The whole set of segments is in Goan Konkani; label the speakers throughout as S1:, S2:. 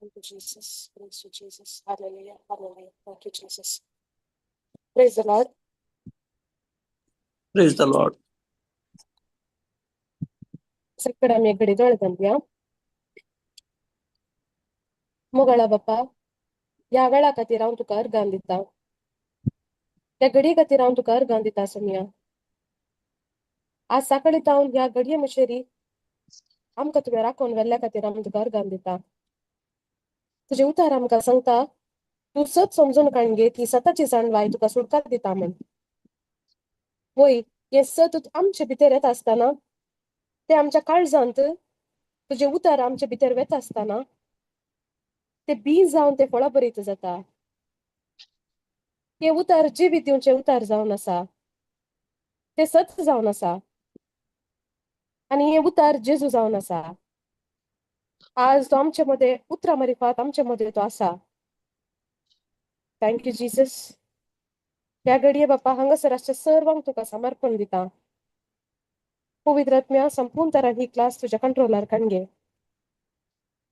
S1: Thank you, Jesus. Praise you, Jesus. Hallelujah. Hallelujah. Thank you, Jesus. Praise the Lord.
S2: Praise the Lord.
S1: सकड आमी एक घडी दोळे धांपया. मोगाळा बापा, ह्या वेळा खातीर हांव तुका अर्गां दिता. त्या घडये खातीर हांव तुका अर्गां दिता सोमया. आज सकाळी जावन ह्या घडये मशेरी आमकां तुवें राखून व्हेल्ल्या खातीर आमी तुका अर्गां दिता. तुजें उतार आमकां सांगता, तूं सत समजून काडून घे, ती सताची जाणवाय तुका सुटकात दिता म्हण. वय, हें सत आमचे भितर येता आसतना, तें आमच्या काळजांत तुजें उतार आमचे भितर वेता आसतना ते बीं जावन ते फळां बरीत जाता. हें उतार जिवीत दिवचें उतार जावन आसा, तें सत जावन आसा आनी हें उतार जेजू जावन आसा. आज तो आमचे मदें उतरां मारिफात आमचे मदें तो आसा. Thank you Jesus. ह्या घडये बापा हांगासर आसच्या सर्वांक तुका समर्पण दिता. पवित्र आत्म्या, संपूर्ण तरान ही क्लास तुज्या कंट्रोलार काडून घे,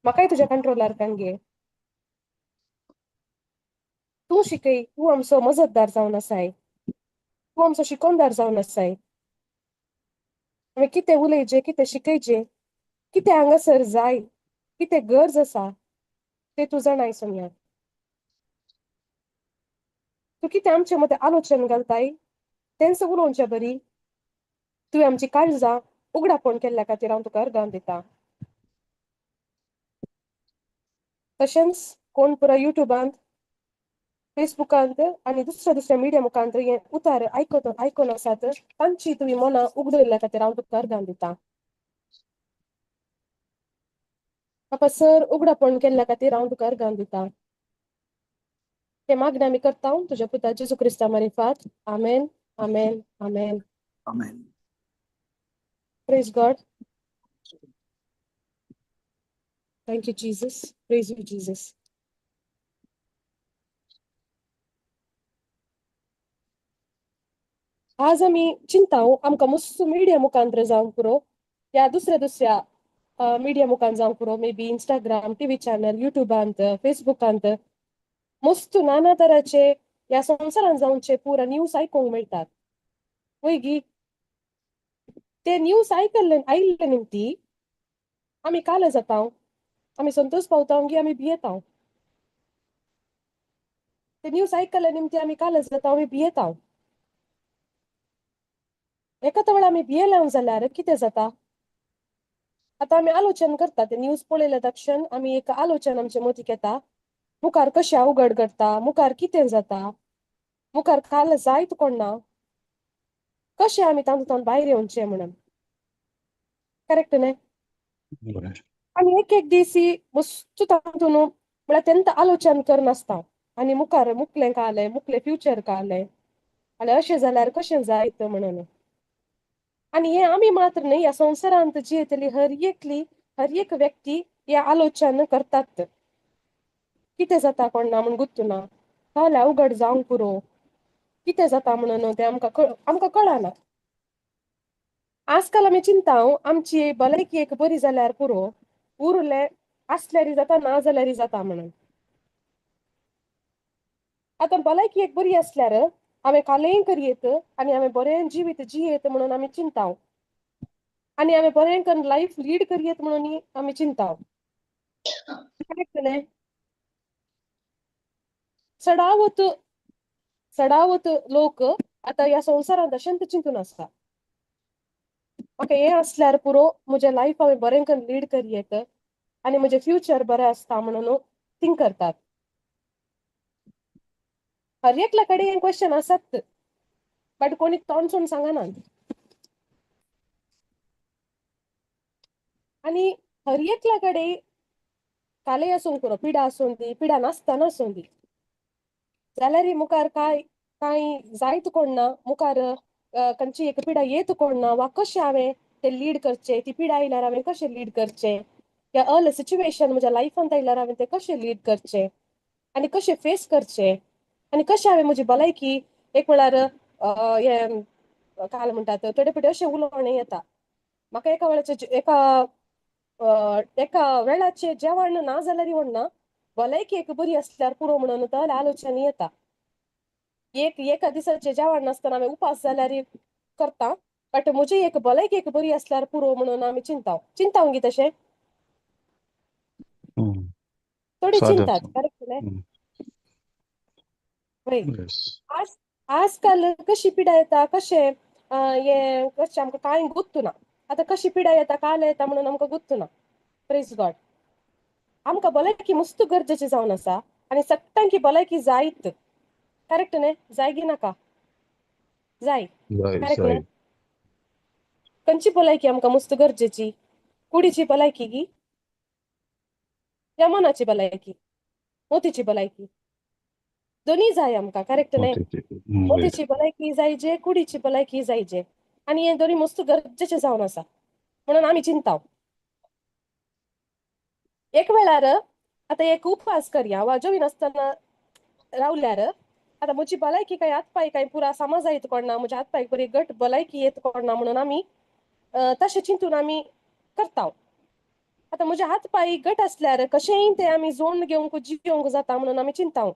S1: म्हाकाय तुज्या कंट्रोलार काडून घे. तूं शिकय, तूं आमचो मजतदार जावन आसाय, तूं आमचो शिकोवणदार जावन आसाय. आमी कितें उलयचें, कितें शिकयचें, कितें हांगासर जाय, कितें गरज आसा तें तूं जाणाय सोमया. तूं कितें आमचे मदें आलोचन घालताय तेंच उलोवचें बरी. तुवें आमची काळजां उगडापण केल्ल्या खातीर हांव तुका अर्गां दिता. तशेंच कोण पुरा युट्यूबांत, फेसबुकांत आनी दुसऱ्या दुसऱ्या मिडिया मुखांत हें उतार आयकत आयकून आसात तांची तुवें मनां उगडयल्ल्या खातीर हांव तुका अर्गां दिता. बापा सर उगडापण केल्ल्या खातीर हांव तुका अर्गां दिता. ते मागणें आमी करता तुज्या पुता जेजू क्रिस्ता मारिफात. आमेन, आमेन, आमेन.
S2: Amen.
S1: Praise God. Thank you, Jesus. Praise you, Jesus. आज आमी चिंता आमकां मस्त मिडिया मुखांत जावंक पुरो, या दुसऱ्या दुसऱ्या मिडिया मुखान जावंक पुरो, maybe Instagram, TV channel, युट्यूबांत, फेसबुकांत मस्त नाना तराचे ह्या संवसारांत जावचे पुरा न्यूज आयकूंक मेळटात. वय गी, ते न्यूज आयकल्ले आयिल्ले निमती आमी काल जाता, आमी संतोश पावता गी आमी भियेता. ते न्यूज आयकल्ले निमती आमी काल जाता, आमी भियेता. एकाच वेळा आमी भियेले जाल्यार कितें जाता? आतां आमी आलोचन करता, ते न्यूज पळयल्या तक्षण आमी एक आलोचन आमचे मतीक येता, मुखार कशें अवघड करता, मुखार कितें जाता, मुखार काल जायत कोण ना, कशें आमी तातूंतल्यान भायर येवचें म्हणून. करेक्ट न्हय? आनी एक एक दीस मस्त तातूंत म्हळ्यार तेंत आलोचन करनासता आनी मुखार मुखलें कालें, मुखलें फ्युचर कालें आनी अशें जाल्यार कशें जायत म्हणून. आनी हें आमी मात्र न्हय, ह्या संवसारांत जियेतली हर एकली हर एक व्यक्ती हें आलोचन करतात. कितें जाता कोण ना म्हूण गुत्तू ना, काल अवघड जावंक पुरो, कितें जाता म्हणून तें आमकां कळना. आजकाल आमी चिंता आमची भलायकी एक बरी जाल्यार पुरो, उरले आसल्यार जाता ना जाल्यार जाता म्हणून. आतां भलायकी एक बरी आसल्यार हांवें कालय करयेत आनी हांवें बरें जिवीत जियेत म्हणून आमी चिंता आनी हांवें बरें करून लायफ लीड करयेत म्हणून आमी चिंता. करेक्ट न्ही? चडावत चडावत लोक आतां ह्या संवसारांत अशेंच चिंतून आसता, म्हाका हें आसल्यार पुरो, म्हजें लायफ हांवें बरें करून लीड करयेत आनी म्हजें फ्युचर बरें आसता म्हणून थिंक करतात. हर एकल्या कडेन हें क्वेश्चन आसात, बट कोणी तोंडसून सांगनात. आनी हर एकल्या कडेन कालय आसूंक पुरो, पिडा आसूं दी, पिडा नासतना आसूं दी, जाल्यार मुखार कांय कांय जायत कोण ना, मुखार खंयची एक पिडा येत कोण ना, वा कशें हांवें तें लीड करचें, ती पिडा आयल्यार हांवें कशें लीड करचें, या अल सिच्युएशन म्हज्या लायफांत आयल्यार हांवें तें कशें लीड करचें आनी कशें फेस करचें आनी कशें हांवें म्हजी भलायकी एक म्हळ्यार हें काल म्हणटात थोडे फावटी अशें उलोवणें येता म्हाका एका वेळाचें एका एका वेळाचें जेवण ना जाल्यार ना, भलायकी एक बरी आसल्यार पुरो म्हणून तर आलोचन येता. एक एका दिसाचें जेवण नासतना हांवें उपास जाल्यार करता, बट म्हजी एक भलायकी एक बरी आसल्यार पुरो म्हणून आमी चिंता. चिंता गी तशें थोडी चिंतात, करेक्ट न्ही? वय आजकाल कशी पिडा येता, कशें हें कशें आमकां कांय गुत्तू ना. आतां कशी पिडा येता काल येता म्हणून आमकां गुत्तू ना. प्रेज गॉड, आमकां भलायकी मस्त गरजेची जावन आसा आनी सगळ्यांकी भलायकी जायत. करेक्ट न्ही? जाय गी नाका? जाय. करेक्ट न्ही? खंयची भलायकी आमकां मस्त गरजेची? कुडीची भलायकी गी या मनाची भलायकी, मोतीची भलायकी? दोनूय जाय आमकां. करेक्ट न्ही? मोतीची भलायकी जायजे, कुडीची भलायकी जायजे आनी हें दोनूय मस्त गरजेचें जावन आसा म्हणून आमी चिंता. एक वेळार आतां एक उपवास करया वा जेवी नासतना रावल्यार आतां म्हजी भलायकी कांय हात पांय कांय पुरा सामा जायत कोण ना, म्हज्या हात पांय बरी घट भलायकी येत कोण ना म्हणून आमी तशें चिंतून आमी करता. आतां म्हजे हात पांय घट आसल्यार कशेंय ते आमी जोड घेवंक जियोंक जाता म्हणून आमी चिंता.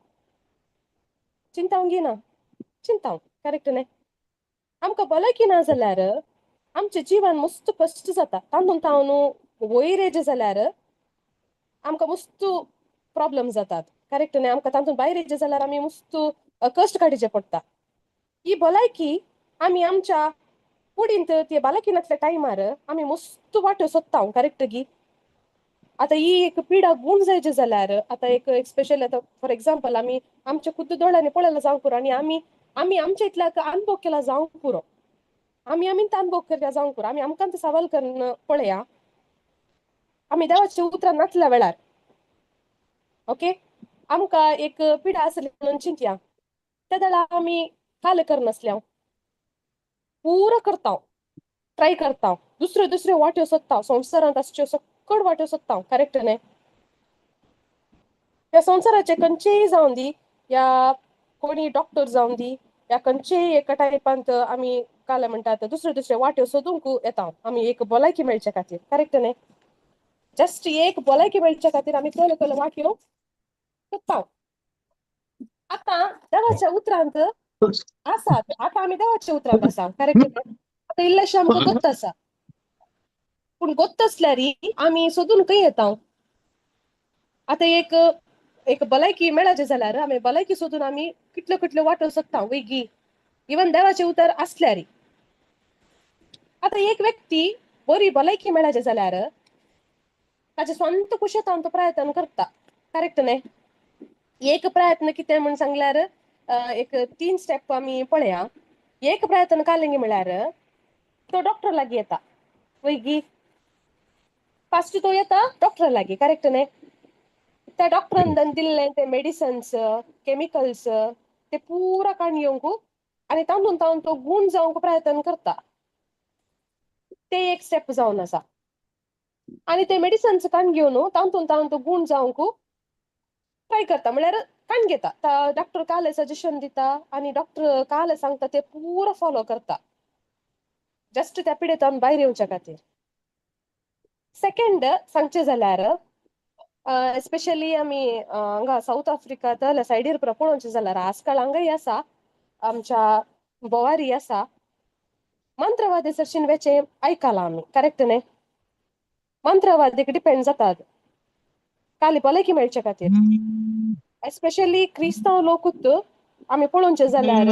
S1: चिंता घेना, चिंता. करेक्ट न्ही? आमकां भलायकी ना जाल्यार आमचें जिवन मस्त कश्ट जाता. तातूंत तावन वयर येयलें जाल्यार आमकां मस्त प्रॉब्लम जातात. करेक्ट न्ही? आमकां तातूंत भायर येयलें जाल्यार आमी मस्त कश्ट काडचे पडटा. ही भलायकी आमी आमच्या कुडींत ते भलायकी नासल्या टायमार आमी मस्त वाट्यो सोदता. करेक्ट गी? आतां ही एक पिडा गूण जायचे जाल्यार आतां एक स्पेशल आतां फॉर एग्जाम्पल आमी आमच्या खुद्द दोळ्यांनी पळयलां जावंक पुरो आनी आमी आमी आमच्या इतल्याक अनुभव केला जावंक पुरो, आमी आमी अनुभव केला जावंक पुरो, आमी आमकां सवाल करून पळया आमी देवाच्या उतरां नासल्या वेळार. ओके, आमकां एक पिडा आसली म्हणून चिंतया, त्या वेळार आमी काल करनासल्या, पुरो करता, ट्राय करता, दुसऱ्यो दुसऱ्यो वाट्यो सोदता, संवसारांत आसच्यो सकड वाट्यो सोदता. करेक्ट न्ही? ह्या संवसाराचे खंयचेय जावन दी, या कोणी डॉक्टर जावन दी, या खंयचेय एका टायपांत आमी काल म्हणटात दुसऱ्यो दुसऱ्यो वाट्यो सोदूंक येता आमी एक भलायकी मेळचे खातीर. करेक्ट न्ही? जस्ट एक भलायकी मेळचे खातीर आमी कसल्यो कसल्यो वाट्यो सोदता. आतां देवाच्या उतरांत आसात, आतां आमी देवाच्या उतरांत आसा. करेक्ट न्ही? आतां इल्लेशें आमकां गोत्त आसा, पूण गोत्त आसल्यार आमी सोदून खंय येता? आतां एक एक भलायकी मेळाचें जाल्यार आमी भलायकी सोदून आमी कितल्यो कितल्यो वाटो सोदता वयगी, इवन देवाचें उतर आसल्यार. आतां एक व्यक्ती बरी भलायकी मेळाचें जाल्यार ताचे स्वंत कुशेतान तो प्रयत्न करता. करेक्ट न्ही? एक प्रयत्न कितें म्हूण सांगल्यार एक 3 स्टेप आमी पळया. एक प्रयत्न कालिंग म्हळ्यार तो डॉक्टर लागीं येता वयगी, फास्ट तो येता डॉक्टर लागीं. करेक्ट न्ही? त्या डॉक्टरान दिल्लें ते मेडिसन्स केमिकल्स ते पुरा काडून येवंक आनी तातूंत तावन तो गूण जावंक प्रयत्न करता. ते एक स्टेप जावन आसा आनी ते मेडिसन्स काडून घेवन तातूंत तावन तो गूण जावंक ट्राय करता म्हळ्यार काण घेता. डॉक्टर काले सजेशन दिता आनी डॉक्टर काले सांगता ते पुरो फॉलो करता, जस्ट त्या पिडेतावन भायर येवच्या खातीर. सेकंड सांगचें जाल्यार एस्पेशली आमी हांगा सावथ आफ्रिका जाल्यार सायडीर पुरो पळोवचें जाल्यार आजकाल हांगाय आसा, आमच्या बोवारी आसा मंत्रवादी सरशीन वेचें आयकलां आमी, करेक्ट न्ही? मंत्रवादीक डिपेंड जातात काली भलायकी मेळचे खातीर. एस्पेशली क्रिस्तांव लोकूच आमी पळोवचें जाल्यार,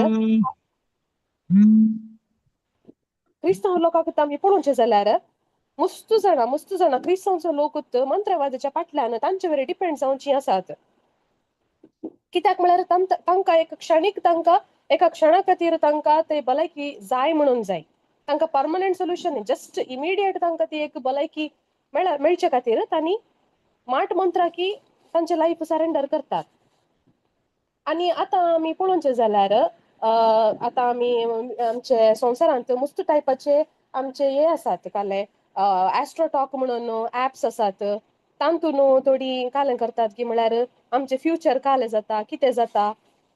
S1: क्रिस्तांव लोकांक आमी पळोवचें जाल्यार मस्त जाणां क्रिस्तांवचो लोकूच मंत्रवादाच्या फाटल्यान तांचे वयर डिपेंड जावचीं आसात. कित्याक म्हळ्यार तांकां एक क्षणीक, तांकां एका क्षणा खातीर तांकां ते भलायकी जाय म्हणून जाय. तांकां परमनंट सोल्युशन, जस्ट इमिडिएट तांकां ती एक भलायकी मेळचे खातीर तांणी माट मंत्राकी तांचे लायफ सरेंडर करतात. आनी आतां आमी पळोवचें जाल्यार आतां आमी आमचे संवसारांत मस्त टायपाचे आमचे हे आसात, काले एस्ट्रोटॉक म्हणून एप्स आसात. तातूंत थोडीं कालें करतात की म्हळ्यार आमचें फ्युचर कालें जाता, कितें जाता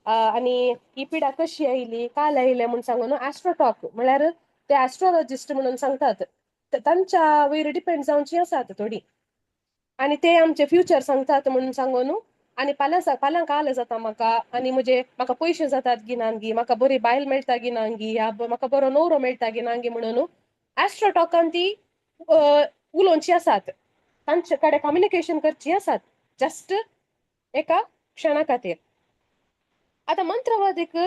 S1: आनी ही पिडा कशी आयली, काल आयले म्हूण सांगून एस्ट्रोटॉक म्हळ्यार ते एस्ट्रोलॉजिस्ट म्हणून सांगतात, तांच्या वयर डिपेंड जावचीं आसात थोडीं. आनी ते आमचे फ्युचर सांगतात म्हणून सांगून आनी फाल्यां फाल्यां काल जाता म्हाका आनी म्हजे म्हाका पयशे जातात गी ना गी, म्हाका बरी बायल मेळटा गी ना गी, ह्या म्हाका बरो न्हवरो मेळटा गी ना गी म्हणून एस्ट्रोटॉकान ती उलोवची आसात, तांचे कडेन कम्युनिकेशन करची आसात जस्ट एका क्षणा खातीर. आतां मंत्रवादीक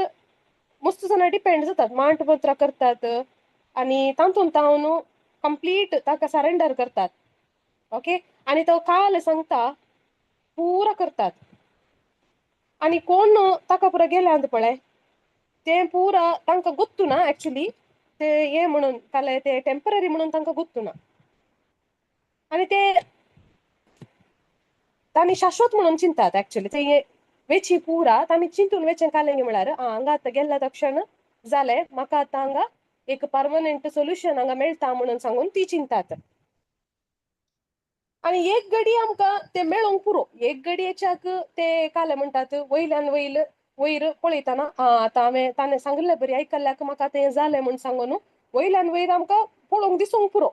S1: मस्त जाणां डिपेंड जातात, मांट मंत्रां करतात आनी तातूंत तावन कंप्लीट ताका सरेंडर करतात, ओके. आनी तो काल सांगता पुरो करतात. आनी कोण ताका पुरो गेल्यांत पळय ते पुरा तांकां गोत्तू ना एक्चुली ते हे म्हणून काल ते टेंपररी म्हणून तांकां गोत्तू ना आनी ते तांणी शाश्वत म्हणून चिंतात. एक्चुली ते वेची पुरा तांणी चिंतून वेचें कालें म्हळ्यार हांगा आतां गेल्ल्या तक्षण जालें, म्हाका आतां हांगा एक परमनंट सोल्युशन हांगा मेळटा म्हणून सांगून ती चिंतात. आनी एक घडी आमकां ते मेळोंक पुरो, एक घडयेच्याक ते काले म्हणटात वयल्यान वयल वयर पळयतना आतां हांवें ताणें सांगिल्लें बरी आयकल्ल्याक म्हाका आतां हें जालें म्हूण सांगून वयल्यान वयर आमकां पळोवंक दिसूंक पुरो,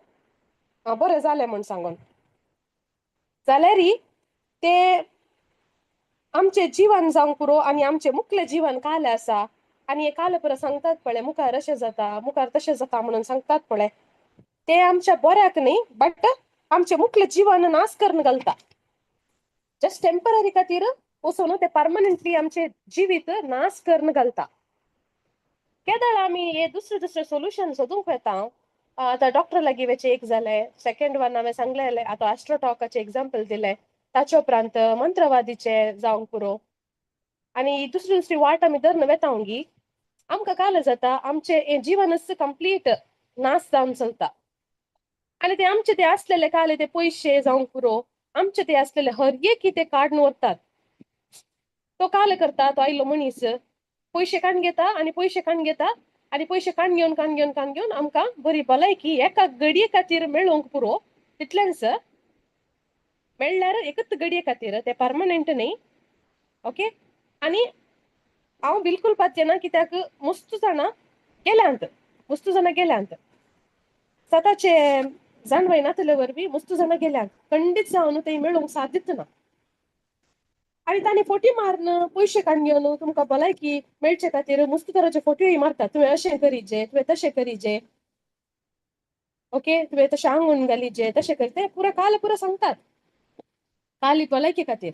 S1: आं बरें जालें म्हूण सांगून. जाल्यारय ते आमचें जिवन जावंक पुरो आनी आमचें मुखलें जिवन कालें आसा आनी हें कालें पुरो सांगतात पळय मुखार अशें जाता मुखार तशें जाता म्हणून सांगतात पळय, ते आमच्या बऱ्याक न्ही बट आमचें मुखलें जिवन नाश करून घालता. जस्ट टेंपररी खातीर वचून ते परमनंटली आमचें जिवीत नाश करून घालता. केदळ आमी हे दुसरे दुसरे सोल्युशन सोदूंक वता, आतां डॉक्टर लागीं वचें एक जालें, सेकंड वन हांवें सांगलेलें आतां एस्ट्रोटॉकाचें एग्जाम्पल दिलें, ताचे उपरांत मंत्रवादीचें जावंक पुरो आनी दुसरी दुसरी वाट आमी धरून वेता गी आमकां काल जाता आमचें हें जिवनच कंप्लीट नाश जावन चलता. आनी ते आमचे ते आसलेले काले ते पयशे जावंक पुरो, आमचे ते आसलेले हर एक ते काडून व्हरतात. तो काल करता तो आयलो मनीस पयशे काडून घेता आनी पयशे काडून घेता आनी पयशे काडून घेवन काडून घेवन काडून घेवन आमकां बरी भलायकी एका घडये खातीर मेळोवंक पुरो तितलेंच मेळ्ळ्यार एकच घडये खातीर, ते परमनंट न्ही, ओके. आनी हांव बिलकूल पातयेना कित्याक मस्त जाणां गेल्यांत, मस्त जाणां गेल्यांत सताचे जाणवय नातले वरवीं मस्त जाणां गेल्यांत खंडीत जावन ते मेळोवंक साध्यच ना. आनी तांणी फोटी मारून पयशे काडून घेवन तुमकां भलायकी मेळचे खातीर मस्त तराचे फोटयोय मारतात, तुवें अशें करीजे तुवें तशें करीजे, ओके तुवें तशें आंगून घालीजे तशें करी, ते पुरो काल पुरो सांगतात काली भलायकी खातीर.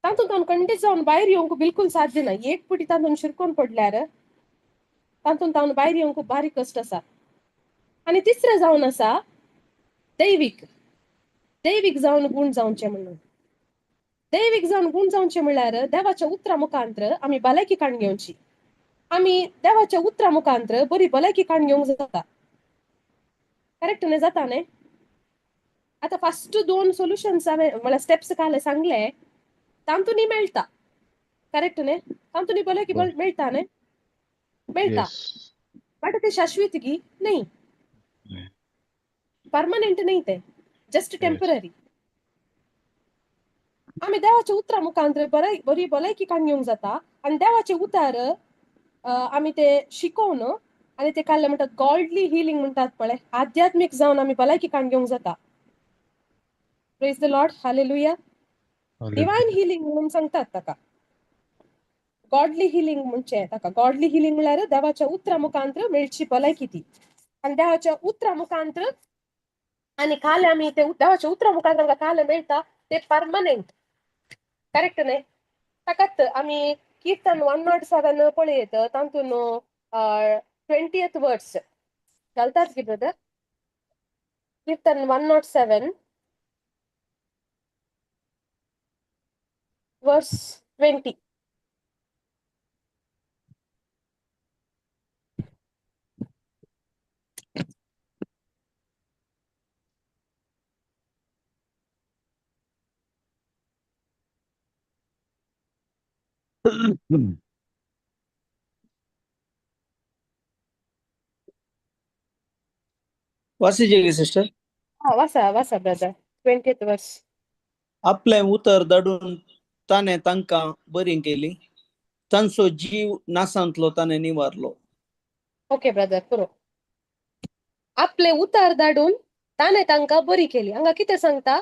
S1: तातूंत तावन खंडीत जावन भायर येवंक बिलकूल साध्य ना. एक पुटी तातूंत शिरकोन पडल्यार तातूंत तावन भायर येवंक बारीक कश्ट आसा. आनी तिसरें जावन आसा दैवीक, दैवीक जावन गूण जावचें म्हणून. दैवीक जावन गूण जावचें म्हणल्यार देवाच्या उतरा मुखांत्र आमी भलायकी काडून घेवची, आमी देवाच्या उतरा मुखांत्र बरी भलायकी काडून घेवंक जाता, करेक्ट न्ही? जाता न्ही? आतां फस्ट दोन सोल्युशन्स हांवें म्हळ्यार स्टेप्स काले सांगले तातूंतय मेळटा, करेक्ट न्ही? तातूंतय भलायकी मेळटा न्ही? मेळटा, बट ते शाश्वत गी न्ही, परमनंट न्ही, ते जस्ट टेंपररी. आमी देवाच्या उतरां मुखांत बरी भलायकी काडून घेवंक जाता आनी देवाचे उतार आमी ते शिकोवन आनी ते काडले म्हणटात गॉडली हिलिंग म्हणटात पळय, आध्यात्मीक जावन आमी भलायकी काडून घेवंक जाता. Praise the Lord, hallelujah. Divine healing म्हणून सांगतात ताका, गॉडली हिलिंग म्हणचे ताका. गॉडली हिलिंग म्हळ्यार देवाच्या उतरा मुखांत मेळची भलायकी ती. आनी देवाच्या उतरा मुखांत आनी काल आमी ते देवाच्या उतरा मुखांत आमकां काल मेळटा ते परमनंट, करेक्ट न्हय? ताकाच आमी किर्तन 107 पळयत तातून 20th verse घालतात की ब्रदर? किर्तन 107 वर्स 20.
S2: वासिजेली सिस्टर.
S1: हा, वासा वासा ब्रदर, 20th verse.
S2: आपलें उतर धाडून ताणें तांकां बरी केली, तांचो जीव नासांतलो ताणें निवारलो.
S1: ओके ब्रदर, पुरो. आपले उतार धाडून ताणें तांकां बरी केली. हांगा कितें सांगता?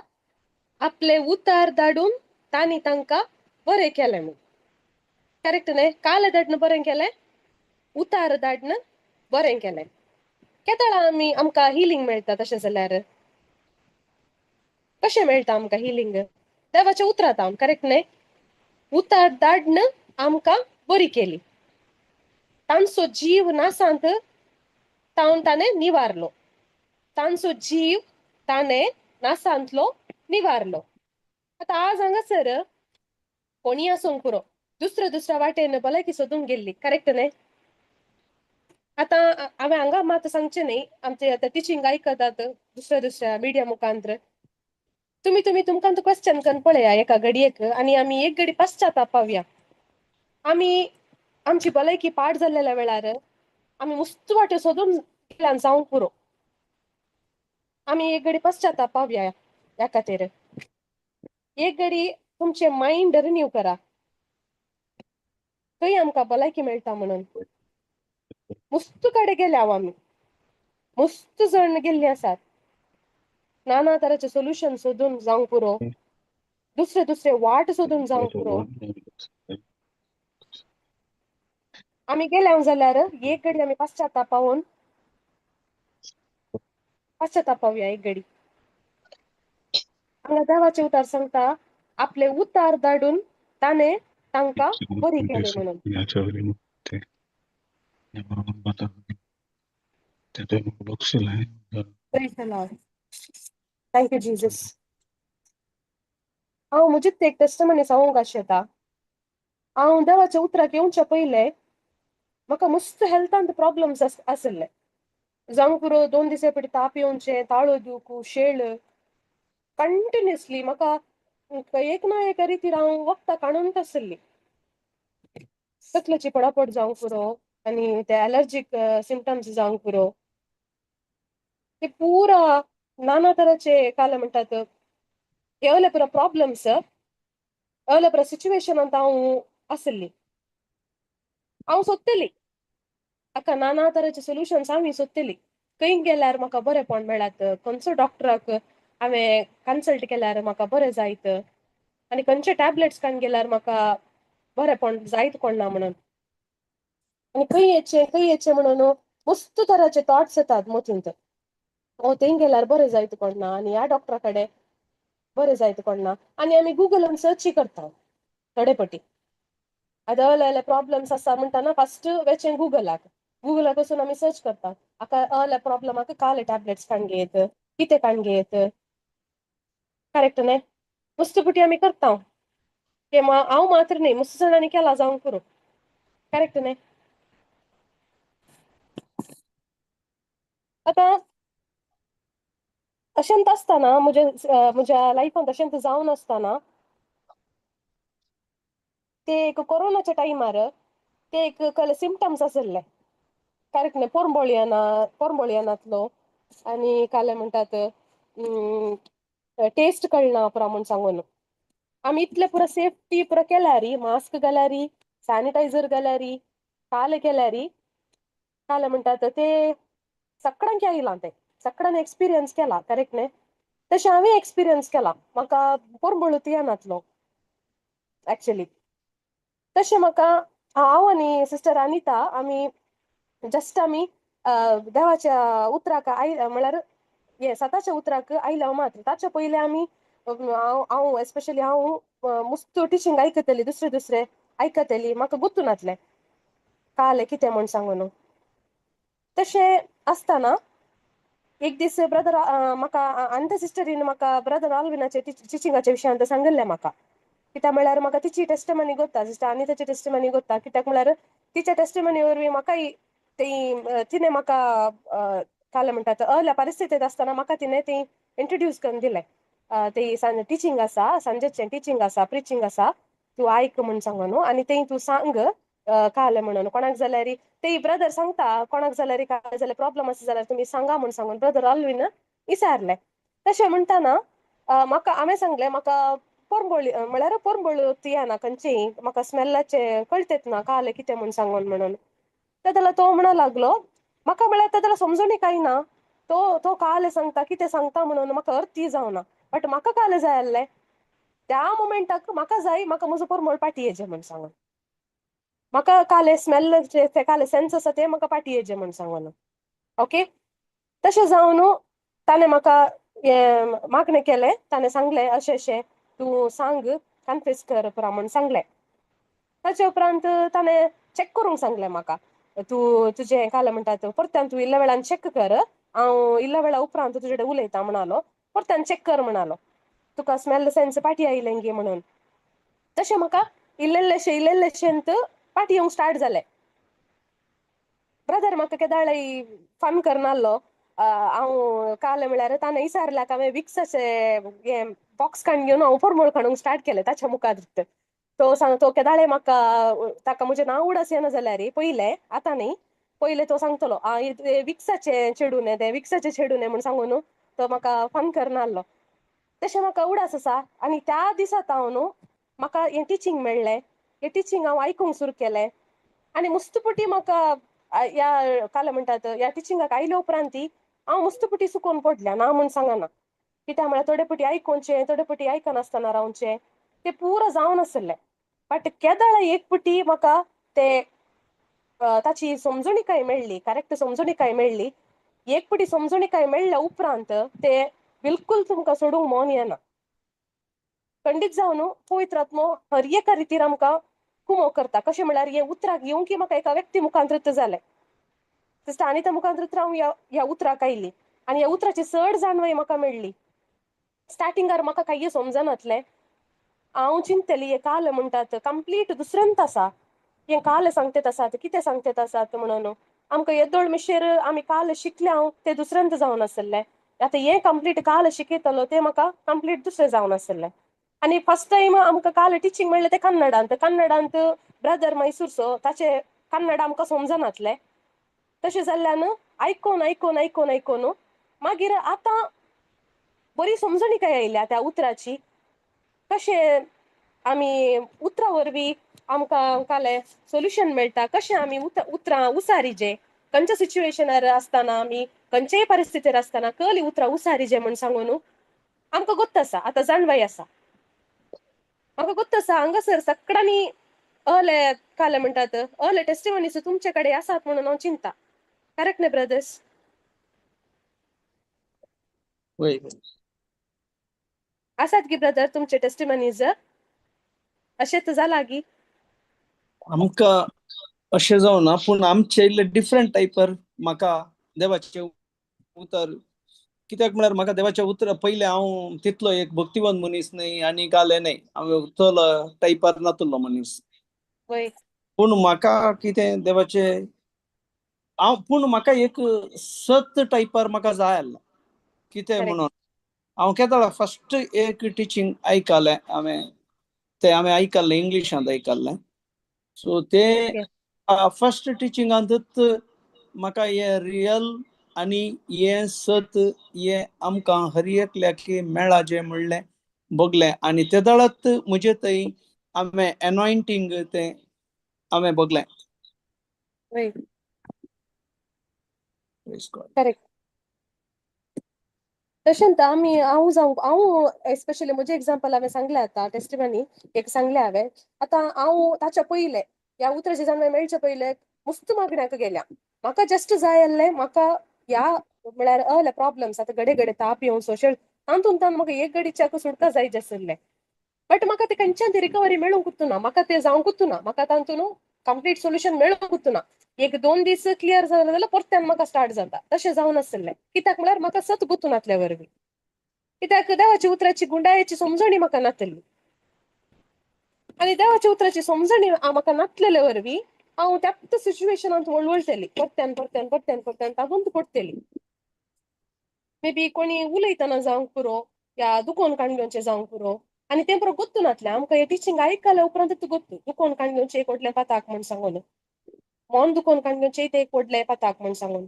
S1: आपले उतार धाडून तांणी तांकां बरें केलें म्हूण, करेक्ट न्हय? काल धाडून बरें केलें, उतार धाडून बरें केलें. केदळा आमी आमकां हिलिंग मेळटा तशें जाल्यार? कशें मेळटा आमकां हिलिंग? देवाच्या उतरांत हांव, करेक्ट न्हय? उतार धाडून आमकां बरी केली, तांचो जीव नासांत तावन ताणें निवारलो, तांचो जीव ताणें नासांतलो निवारलो. आतां आज हांगासर कोणीय आसूंक पुरो, दुसऱ्या दुसऱ्या वाटेन भलायकी सोदूंक गेल्ली, करेक्ट न्हय? आतां हांवें हांगा मात सांगचें न्ही, आमचे आतां टिचींग आयकतात दुसऱ्या दुसऱ्या मिडिया मुखांत, तुमी तुमी तुमकां क्वेश्चन करून पळया एका घडयेक आनी आमी एक घडी पश्चाताप पावया. आमी आमची भलायकी पाड जाल्लेल्या वेळार आमी मुस्त वाट्यो सोदून गेल्यान जावंक पुरो, आमी एक घडी पश्चाताप पावया ह्या खातीर. एक घडी तुमचें मायंड रिन्यू करा, थंय आमकां भलायकी मेळटा म्हणून. मुस्त कडेन गेल्या हांव, आमी मुस्त जण गेल्ली आसात, नाना तराचे सोल्युशन सोदून जावंक पुरो, दुसरे दुसरे वाट सोदून जावंक पुरो. आमी गेल्या जाल्यार एक घडी आमी पश्चाताप पावून पश्चाताप पावया एक घडी. हांगा देवाचे उतार सांगता आपले उतार धाडून ताणें तांकां बरी केली म्हणून. Praise the Lord. Thank you, Jesus. हांव म्हजीच एक टेस्टमनी सांगूंक आशेता. हांव देवाच्या उतराक येवच्या पयलें म्हाका मस्त हेल्थांत प्रॉब्लम्स आशिल्ले. जावंक पुरो 2 दिसा पयलीं ताप येवचें, ताळो दूख, शेळ कंटिन्युअसली म्हाका एक ना एका रितीर हांव वखदां काडूनच आशिल्ली. तकलेची पडापड जावंक पुरो आनी ते एलर्जीक सिमटम्स जावंक पुरो, ते पुरा नाना तराचे काल म्हणटात एवले पुरा प्रॉब्लम्स, एवले पुरा सिच्युएशनांत हांव आशिल्ली. हांव सोदतली हाका नाना तराचे सोल्युशन्स हांव सोदतली. खंय गेल्यार म्हाका बरेंपण मेळत, खंयचो डॉक्टराक हांवें कन्सल्ट केल्यार म्हाका बरें जायत आनी खंयचे टॅबलेट्स काडून गेल्यार म्हाका बरेंपण जायत कोण ना म्हणून. आनी खंय येचें खंय येचें म्हणून मस्त तराचे थॉट्स येतात मतींत. ओ थंय गेल्यार बरें जायत कोण ना आनी ह्या डॉक्टरा कडेन बरें जायत कोण ना. आनी आमी गुगलान सर्चूय करता थोडे पटी. आतां असले प्रॉब्लम्स आसा म्हणटना फस्ट वेचें गुगलाक, गुगलाक वचून आमी सर्च करता हाका असल्या प्रॉब्लमाक काले टॅबलेट्स काडून घेयत, कितें काडून घेयत, करेक्ट न्हय? मस्त पुटी आमी करता. ते हांव मात्र न्हय, मस्त जाणांनी केला जावंक पुरो, करेक्ट न्हय? आतां अशेंच आसतना म्हज्या म्हज्या लायफांत अशेंच जावन आसतना ते एक कोरोनाच्या टायमार ते एक कहले सिमटम्स आशिल्ले, करेक्ट न्हय? पोरंबोळ पोरंबोळ येनातलो आनी काले म्हणटात टेस्ट कळना पुरा म्हूण सांगून. आमी इतले पुरा सेफ्टी पुरा केल्यारी, मास्क घाल्यारी, सॅनिटायझर घाल्यारी, काले केल्यारी, काले म्हणटात ते सगळ्यांक आयलां, ते सगळ्यांनी एक्सपिरियन्स केला, करेक्ट न्ही? तशें हांवें एक्सपिरियन्स केला. म्हाका पोरंबळूत येनातलो एक्चुली. तशें म्हाका हांव आनी सिस्टर अनिता आमी जस्ट आमी देवाच्या उतराक I म्हळ्यार हे सताच्या उतराक आयल्या मात्र, ताच्या पयलीं आमी हांव हांव एस्पेशली हांव मुस्त टिचींग आयकतली, दुसरे दुसरे आयकतली, म्हाका गुत्तू नातलें काले कितें म्हूण सांगून. तशें आसतना एक दीस ब्रदर म्हाका अनिता सिस्टरीन म्हाका ब्रदर आल्विनाचे टिचिंगाच्या विशयांत सांगिल्लें म्हाका. कित्याक म्हळ्यार म्हाका तिची टेस्टमनी गोत्ता, सिस्टर अनिताची टेस्टमनी गोत्ता. कित्याक म्हळ्यार तिच्या टेस्टमनी वरवीं म्हाकाय ती तिणें म्हाका काल म्हणटात अहल्या परिस्थितींत आसतना म्हाका तिणें ती इंट्रोड्यूस करून दिलें. ती टिचींग आसा, सांजेचें टिचींग आसा, प्रिचींग आसा, तूं आयक म्हूण सांगून आनी तें तूं सांग काले म्हणून कोणाक जाल्यार. ते ब्रदर सांगता, कोणाक जाल्यार काय जाल्यार प्रॉब्लम आसा जाल्यार तुमी सांगा म्हूण सांगून ब्रदर आल्वीन विचारलें. तशें म्हणटाना म्हाका हांवें सांगलें, म्हाका पोरंबळ म्हळ्यार पोरंबळ येना खंयचेय, म्हाका स्मेलाचें कळटेच ना कालें कितें म्हूण सांगून म्हणून. ते जाल्यार तो म्हणूंक लागलो म्हाका, म्हळ्यार तें जाल्यार समजूनय कांय ना, तो तो कालें सांगता, कितें सांगता म्हणून म्हाका अर्थय जावना. बट म्हाका कालें जाय आसलें त्या मोमेंटाक, म्हाका जाय, म्हाका म्हजो पोरमोळ पाटी येजे म्हूण सांगून, म्हाका काले स्मेल ते काले सेन्स आसा ते म्हाका पाटी येजे म्हूण सांगून. ओके, तशें जावन ताणें म्हाका हें मागणें केलें. ताणें सांगलें, अशें अशें तूं सांग, कन्फेस कर पुरा म्हूण सांगलें. ताचे उपरांत ताणें चॅक करूंक सांगलें म्हाका, तूं तुजें कालें म्हणटात परत्यान तूं इल्ल्या वेळान चॅक कर, हांव इल्ल्या वेळा उपरांत तुजे कडेन उलयतां म्हणालो. परत्यान चॅक कर म्हणालो, तुका स्मेल सेन्स पाटी आयलें गी म्हणून. तशें म्हाका इल्ले इल्लेशें इल्ले इल्लेशेंत पाटी येवंक स्टार्ट जालें. ब्रदर म्हाका केदाळय फन करनासलो. हांव काल म्हळ्यार ताणें विचारल्याक हांवें विक्साचे हें बॉक्स काडून घेवन हांव पोरमोळ काडूंक स्टार्ट केलें ताच्या मुखार. तो सांग, तो केदाळे म्हाका ताका म्हजें नांव उडास येना जाल्यार पयलें, आतां न्ही, पयलें तो सांगतलो, आ विक्साचें चेडूं न्ही तें, विक्साचें चेडूं न्ही म्हूण सांगून तो म्हाका फन करनासलो. तशें म्हाका उडास आसा. आनी त्या दिसा हांव न्हू म्हाका हें टिचींग मेळ्ळें, हें टिचींग हांव आयकूंक सुरू केलें आनी मुस्तपुटी म्हाका ह्या काल म्हणटात ह्या टिचिंगाक आयले उपरांत हांव मुस्तपुटी चुकोवन पडल्या ना म्हूण सांगना. कित्याक म्हळ्यार थोडे पटी आयकोवचें, थोडे पटी आयकनासतना रावचें, तें पुरो जावन आसलें. बट केदळा एक पटी म्हाका ते ताची समजणीकाय मेळ्ळी, करेक्ट समजणीकाय मेळ्ळी. एक पटी समजणीकाय मेळ्ळ्या उपरांत ते बिलकुल तुमकां सोडूंक मन येना. खंडीत जावन पवित्र आत्मो हर एका रितीर आमकां कुमो करता. कशें म्हळ्यार हे उतराक येवंक म्हाका एका व्यक्ती मुखांतृत जालें, सिस्टर आनिता मुखांतृत हांव ह्या ह्या उतराक आयली आनी ह्या उतराची चड जाणवय म्हाका मेळ्ळी. स्टार्टिंगार म्हाका कांय समजनातलें. हांव चिंततली हें काल म्हणटात कंप्लीट दुसरेंत आसा, हें काल सांगतेत आसात, कितें सांगतेत आसात म्हणून. आमकां येदोळ मिशेर आमी काल शिकले हांव ते दुसऱ्यांत जावन आसलें. आतां हें कंप्लीट काल शिकयतलो तें म्हाका कंप्लीट दुसरें जावन आसलें. आनी फर्स्ट टायम आमकां काल टिचींग मेळ्ळें तें कन्नडांत. कन्नडांत ब्रदर मैसूरचो, ताचें कन्नड आमकां समजनातलें. तशें जाल्ल्यान आयकोन आयकोन आयकोन आयकोन मागीर आतां बरी समजणीकाय आयल्या त्या उतराची. कशें आमी उतरां वरवीं आमकां कालें सोल्युशन मेळटा, कशें आमी उतरां उसारीजे खंयच्या सिच्युएशनार आसतना, आमी खंयच्याय परिस्थितीर आसतना कली उतरां उसारीजे म्हूण सांगून आमकां गोत्त आसा, आतां जाणवाय आसा. म्हाका गोत्त आसा हांगासर सगळ्यांनी अहले काले म्हणटात अहले टेस्टिमनीस तुमचे कडेन आसात म्हणून हांव चिंता. करेक्ट न्ही ब्रदर्स?
S2: वय.
S1: आसात की ब्रदर तुमचे टेस्टिमनीज? अशेंच जाला गी?
S2: आमकां अशें जावना, पूण आमचे इल्ले डिफरंट टायपर. म्हाका देवाचें उतर, कित्याक म्हळ्यार म्हाका देवाचें उतर पयलें हांव तितलो एक भक्तिवंत मनीस न्हय आनी गाले न्हय, हांव चलो टायपार नातुल्लो मनीस. पूण म्हाका कितें देवाचें हांव, पूण म्हाका एक सत टायपार म्हाका जाय आसलें कितें म्हणून हांव केदळा फर्स्ट एक टिचींग आयकलें हांवें, तें हांवें आयकल्लें इंग्लिशांत आयकल्लें. सो ते फर्स्ट टिचिंगांतच म्हाका हें रियल आनी हें सत हें आमकां हर एकल्याक मेळाचें म्हणलें. बगलें आनी ते दळत म्हजे थंय हांवें एनॉयंटींग तें हांवें बगलें.
S1: वय.
S2: Praise God.
S1: Correct. तशेंच आमी हांव जावं, हांव एस्पेशली म्हजें एग्जाम्पल हांवें सांगलें आतां, टेस्टिमनी एक सांगलें हांवें. आतां हांव ताच्या पयलें ह्या उतराचे जाणवाय मेळचे पयलें मस्त मागण्याक गेल्या. म्हाका जस्ट जाय आसलें, म्हाका ह्या म्हळ्यार अहले प्रॉब्लम्स आतां घडये घडये ताप येवचो अशें तातूंत तान म्हाका एक घडीच्याक सुटका जाय आशिल्लें. बट म्हाका ते खंयच्यान ती रिकवरी मेळूंकूच ना, म्हाका तें जावंकूच ना, म्हाका तातूंत कंप्लीट सोल्युशन मेळूंकूच ना. एक दोन दीस क्लियर जालें जाल्यार परत्यान म्हाका स्टार्ट जाता, तशें जावन आशिल्लें. कित्याक म्हळ्यार म्हाका सत गुतून नातल्या वरवीं, कित्याक देवाच्या उतराची गुंडायेची समजणी म्हाका नातली आनी देवाच्या उतराची समजणी म्हाका नातलेले वरवीं हांव त्याच सिच्युएशनांत वळवळटली, परत्यान परत्यान परत्यान परत्यान तातूंत पडटली. मे बी कोणी उलयतना जावंक पुरो या दुकोन काडून घेवचें जावंक पुरो, आनी तें पुरो गोत्तू नातलें आमकां. हें टिचींग आयकल्या उपरांत गोत्तू दुकोन काडून घेवचें एक व्हडलें पाताक म्हूण सांगून, मन दुकोन काडून घेवचें तें एक व्हडलें पाताक म्हूण सांगून,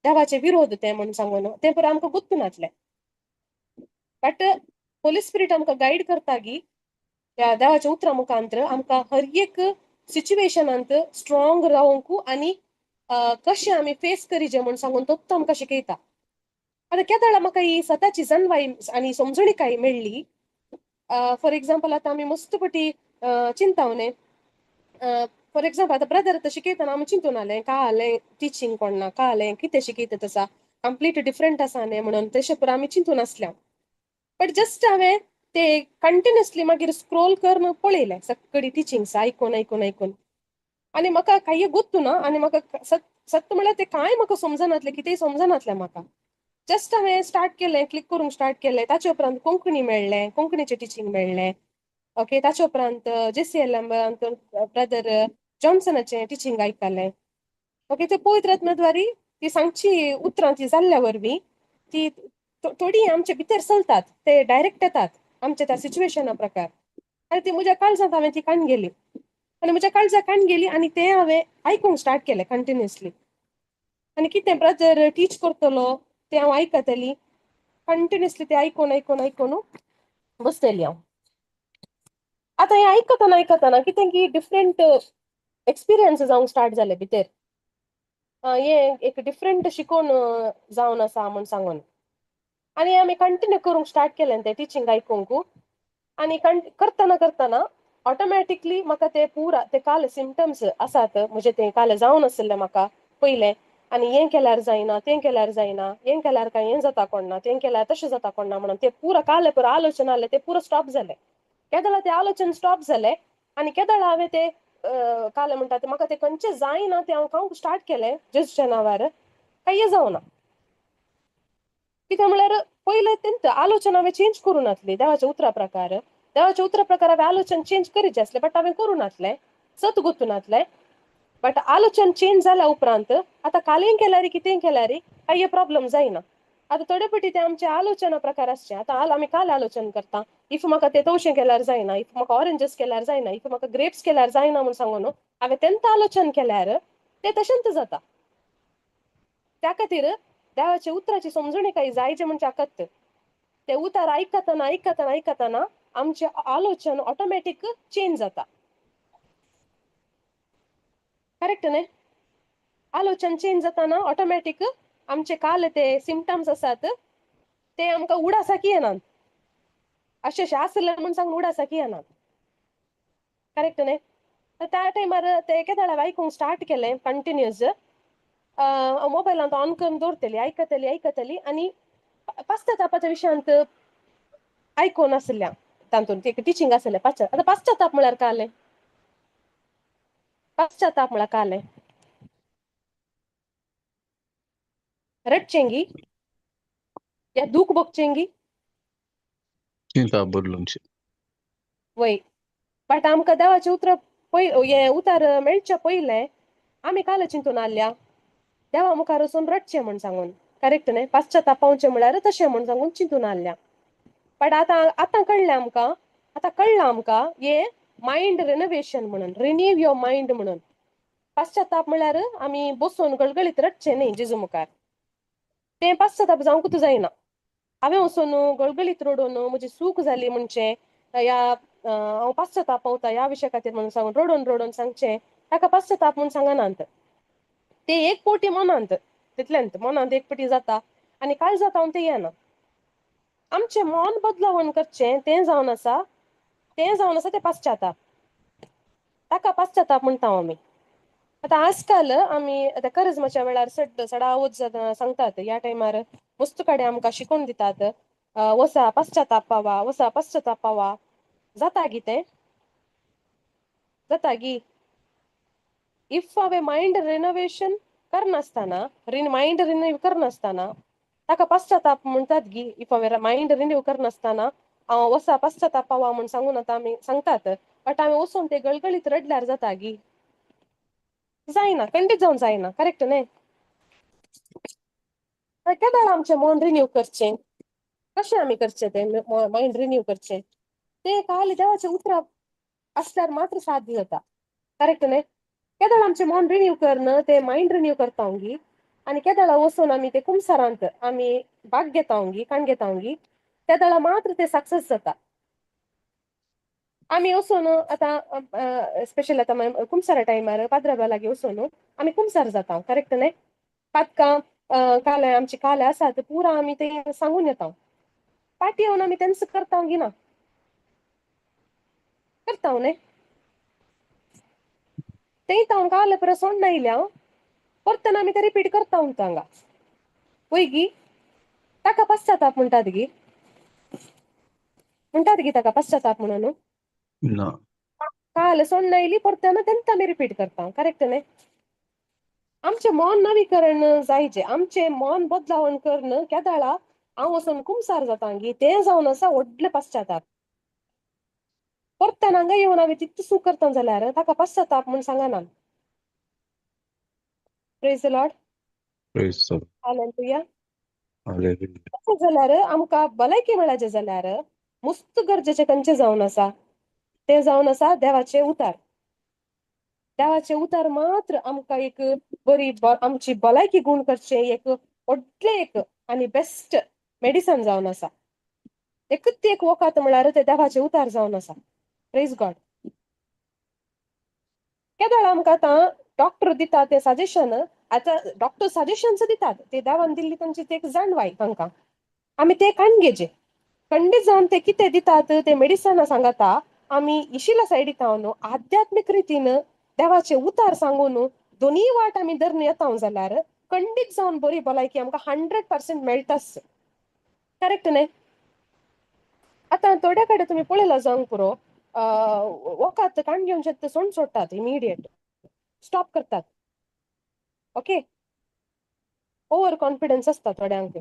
S1: देवाचे विरोध तें म्हूण सांगून, तें पुरो आमकां गोत्तू नातलें. बट होली स्पिरीट आमकां गायड करता गी ह्या देवाच्या उतरां मुखांत्र आमकां हर एक सिच्युएशनांत स्ट्रॉंग रावंक आनी कशें आमी फेस करीजे म्हूण सांगून तो आमकां शिकयता. आतां केदळा म्हाका ही सताची जनवाय आनी समजणीकाय मेळ्ळी. फॉर एग्जाम्पल आतां आमी मस्त पटी चिंताव न्ही, फॉर एग्जाम्पल आतां ब्रदर आतां शिकयतना आमी चिंतून आलें का आलें टिचींग कोण ना का आलें कितें शिकयता तसा कंप्लीट डिफरंट आसा न्ही म्हणून तशें पुरो आमी चिंतून आसल्या. बट जस्ट हांवें ते कंटिन्युअसली मागीर स्क्रोल करून पळयलें सगळी टिचिंग्स आयकून आयकून आयकून, आनी म्हाका कांय गोत्तू ना आनी म्हाका सत सत्य म्हळ्यार तें कांय म्हाका समजनातलें, कितेंय समजनातलें म्हाका. जस्ट हांवें स्टार्ट केलें, क्लिक करूंक स्टार्ट केलें, ताचे उपरांत कोंकणी मेळ्ळें, कोंकणीचें टिचींग मेळ्ळें. ओके, ताचे उपरांत जेसीएल ब्रदर जॉन्सनाचें टिचींग आयकलें. ओके, ते पवित्र आत्म्या ती सांगची उतरां ती जाल्ल्या वरवीं ती थोडी आमचे भितर चलतात, ते डायरेक्ट येतात आमच्या त्या सिच्युएशना प्रकार, आनी ती म्हज्या काळजांत हांवें ती काण गेली आनी म्हज्या काळजाक काण गेली आनी तें हांवें आयकूंक स्टार्ट केलें कंटिन्युअसली. आनी कितें ब्रदर टीच करतलो तें हांव आयकतली कंटिन्युअसली, तें आयकून आयकून आयकून बसतली हांव. आतां हें आयकतना आयकतना कितें की डिफरंट एक्सपिरियन्स जावंक स्टार्ट जाले भितर, हें एक डिफरंट शिकोवन जावन आसा म्हूण सांगून, आनी आमी कंटिन्यू करूंक स्टार्ट केलें तें टिचींग आयकूंक. आनी करतना करतना ऑटोमॅटिकली म्हाका ते पुरा ते काल सिमटम्स आसात म्हजे ते काल जावन आशिल्ले म्हाका पयलें, आनी हें केल्यार जायना तें केल्यार जायना, हें केल्यार कांय हें जाता कोण ना, तें केल्यार तशें जाता कोण ना म्हणून ते पुरा काल पुरो आलोचन आहलें तें पुरो स्टॉप जालें. केदळा तें आलोचन स्टॉप जालें आनी केदळा हांवें तें काल म्हणटा तें म्हाका तें खंयचें जायना तें हांव खावंक स्टार्ट केलें जेजूच्या नांवार, कांय जावना. कित्याक म्हळ्यार पयलें तेंत आलोचन हांवें चेंज करूं नासली देवाच्या उतरा प्रकार, देवाच्या उतरा प्रकार हांवें आलोचन चेंज करीचें आसलें, बट हांवें करूं नासलें, सत गोतूं नासलें. बट आलोचन चेंज जाल्या उपरांत आतां कालें केल्यार कितें केल्यार कांय प्रॉब्लम जायना. आतां थोडे फावटी ते आमचे आलोचना प्रकार आसचे, आतां आमी काल आलोचन करता, if म्हाका ते तवशें केल्यार जायना, if म्हाका ऑरेंजीस केल्यार जायना, if म्हाका ग्रेप्स केल्यार जायना म्हूण सांगून हांवें तेंत आलोचन केल्यार तें तशेंच जाता. त्या खातीर देवाच्या उतराची समजणी काय जायचे म्हणजे आकत ते उतर आयकतना आयकतना आयकतना आमचें आलोचन ऑटोमॅटीक चेंज जाता. करेक्ट न्ही? आलोचन चेंज जाताना ऑटोमॅटीक आमचे काल ते सिमटम्स आसात ते आमकां उडासाकी येनात, अशें अशें आसलें म्हूण सांगून उडासाकी येनात. करेक्ट न्ही? त्या टायमार ते केदळा आयकूंक स्टार्ट केलें कंटिन्युअस, मोबायलांत ऑन करून दवरतली, आयकतली आयकतली आनी पाश्चातापाच्या विशयांत आयकून आसल्या तातूंत एक टिचींग आसलें पाश्चात. आतां पाश्चाताप म्हळ्यार कालें, पाश्चाताप म्हळ्यार कालें रडचेंगी या दूख भोगचेंगी
S3: चिंता बदलूनची.
S1: वय, बट आमकां देवाचें उतर हें उतर मेळचें पयलें आमी काल चिंतून आहल्या देवा मुखार वचून रडचें म्हूण सांगून. करेक्ट न्ही? पाश्चाताप पावचें म्हळ्यार तशें म्हूण सांगून चिंतून आहल्या. बट आतां आतां कळ्ळें आमकां, आतां कळ्ळां आमकां हें मायंड रेनोवेशन म्हणून, रिन्यू your mind म्हणून. पाश्चाताप म्हळ्यार आमी बसून गळगळीत रडचें न्ही जेजू मुखार, तें पाश्चाताप जावंकूच जायना. हांवें वचून गळगळीत रडून म्हजी चूक जाली म्हणचें या हांव पाश्चाताप पावता ह्या विशया खातीर म्हणून सांगून रडून रडून सांगचें, ताका पाश्चाताप म्हूण सांगनात. ते एक पटी मनांत तितलेंत मनांत एक पटी जाता आनी काळजा जावन तें येना. आमचें मन बदलावण करचें तें जावन आसा, तें जावन आसा तें पाश्चाताप. ताका पाश्चाताप म्हणटा आमी. आतां आजकाल आमी आतां करिज्माच्या वेळार चड चडावत सांगतात, ह्या टायमार मस्त कडेन आमकां शिकोवन दितात, वसा पाश्चाताप पावा, वसा पाश्चाताप पावा. जाता गी तें? जाता गी? If हांवें मायंड रिनोवेशन करनासतना, मायंड रिन्यू करनासतना ताका पाश्चाताप म्हणटात गी. If हांवें मायंड रिन्यू करनासतना हांव वसा पाश्चाताप पावा म्हूण सांगून आतां आमी सांगतात, बट हांवें वचून ते गळगळीत रडल्यार जाता गी? जायना, खंडीत जावन जायना. करेक्ट न्हय? केदाळ आमचें मन रिन्यू करचें? कशें आमी करचें तें मायंड रिन्यू करचें? तें खाली देवाचें उतरां आसल्यार मात्र साध्य जाता. करेक्ट न्हय? केदळ आमचें मन रिन्यू करन ते मायंड रिन्यू करता गी, आनी केदळा वचून आमी ते कुमसारांत आमी भाग घेता गी, काण घेता गी, तेदळा मात्र ते सक्सेस जाता. आमी वचून आतां स्पेशल आतां कुमसारा टायमार पाद्रा लागीं वचून आमी कुमसार जाता. करेक्ट न्हय? पातकां काले आमची काले आसात पुरा आमी ते सांगून येता. पाटी येवन आमी तेंच करता गी ना? करता न्हय? तें हांव काले परत सोडना आयल्या परतन आमी ते रिपीट करता हांगा. वय गी? ताका पश्चाताप म्हणटात गी? म्हणटात गी ताका पश्चाताप म्हणून?
S3: ना.
S1: काल सोडना आयली परतन तेंच आमी रिपीट करता. करेक्ट न्हय? आमचें मन नवीकरण जायचे, आमचें मन बदलावण करन केदाळा हांव वचून कुमसार जाता गी, तें जावन आसा व्हडलें पश्चाताप. परतन हांगा येवन हांवें तितू चूक करता जाल्यार ताका पश्चाताप म्हूण सांगना. Praise the Lord.
S3: Praise the Lord.
S1: Hallelujah.
S3: Hallelujah.
S1: तशें जाल्यार आमकां भलायकी मेळाचें जाल्यार मुस्त गरजेचें खंयचें जावन आसा? तें जावन आसा देवाचें उतार. देवाचें उतार मात्र आमकां एक बरी आमची भलायकी गूण करचें एक व्हडलें एक आनी बेस्ट मेडिसन जावन आसा. एकूच एक वखद म्हळ्यार तें देवाचें उतार जावन आसा. Praise God. केदळ आमकां आतां डॉक्टर दिता ते सजेशन, आतां डॉक्टर सजेशन्स दितात ते देवान दिल्ली तांची ते एक जाणवाय तांकां, आमी ते काण घेचे. खंडीत जावन ते कितें दितात ते मेडिसना सांगता, आमी इशिला सायडीक न्हू आध्यात्मीक रितीन देवाचे उतार सांगून दोनूय वाट आमी धरून येता जाल्यार खंडीत जावन बरी भलायकी आमकां 100% मेळटाच. करेक्ट न्हय? आतां थोड्या कडेन तुमी पळयला जावंक पुरो, वखद काण घेवन शेत सोंड सोडटात, इमिडिएट स्टॉप करतात. ओके, ओवर कॉन्फिडन्स आसता थोड्यांक,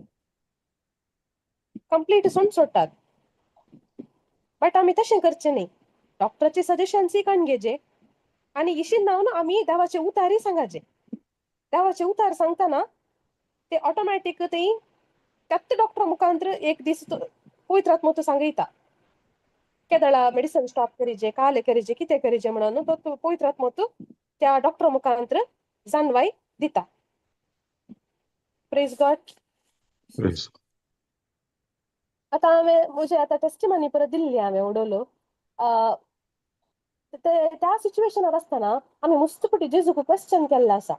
S1: कंप्लीट सोंड सोडटात. बट आमी तशें करचें न्ही. डॉक्टराचे सजेशन्सूय काण घेचे आनी इशीन नावन आमी देवाचे उतारय सांगाचे. देवाचे उतार सांगतना ते ऑटोमॅटीक ते त्याच डॉक्टरा मुखांतर एक दीस पवित्र आत्मो तो सांगयता, केदळा मेडिसन स्टॉप करीजे, काले करीजे, कितें करीजे म्हणून तो पवित्र आत्मो त्या डॉक्टरा मुखांतर जाणवाय दिता. Praise God.
S3: Praise.
S1: आतां हांवें म्हजे आतां टेस्टिमनी परत दिल्ली हांवें उडोवलो. त्या सिच्युएशनार आसतना आमी मस्त पटी जेजूक क्वेश्चन केल्लें आसा.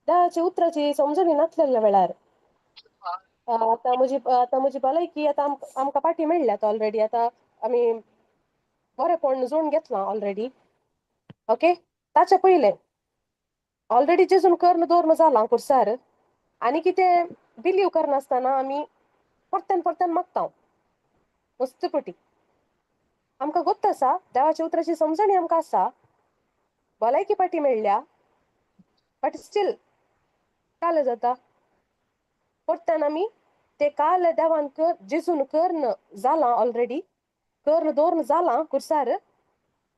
S1: देवाच्या उतराची समजणी नासलेल्या वेळार आतां म्हजी भलायकी आतां आमकां पाटी मेळ्ळ्यात ऑलरेडी. आतां आमी बरेपण जोडून घेतलां ऑलरेडी. ओके, ताच्या पयलें ऑलरेडी जेजून कर्ण दवरून जालां कुर्सार, आनी कितें बिलीव करनासतना आमी परत्यान परत्यान मागता मस्त पटी. आमकां गोत्त आसा, देवाच्या उतराची समजणी आमकां आसा, भलायकी पाटी मेळ्ळ्या, बट स्टील काल जाता परत्यान आमी ते काल देवान कर जेजून कर्ण जालां ऑलरेडी, कर्ण दवरून जालां कुर्सार,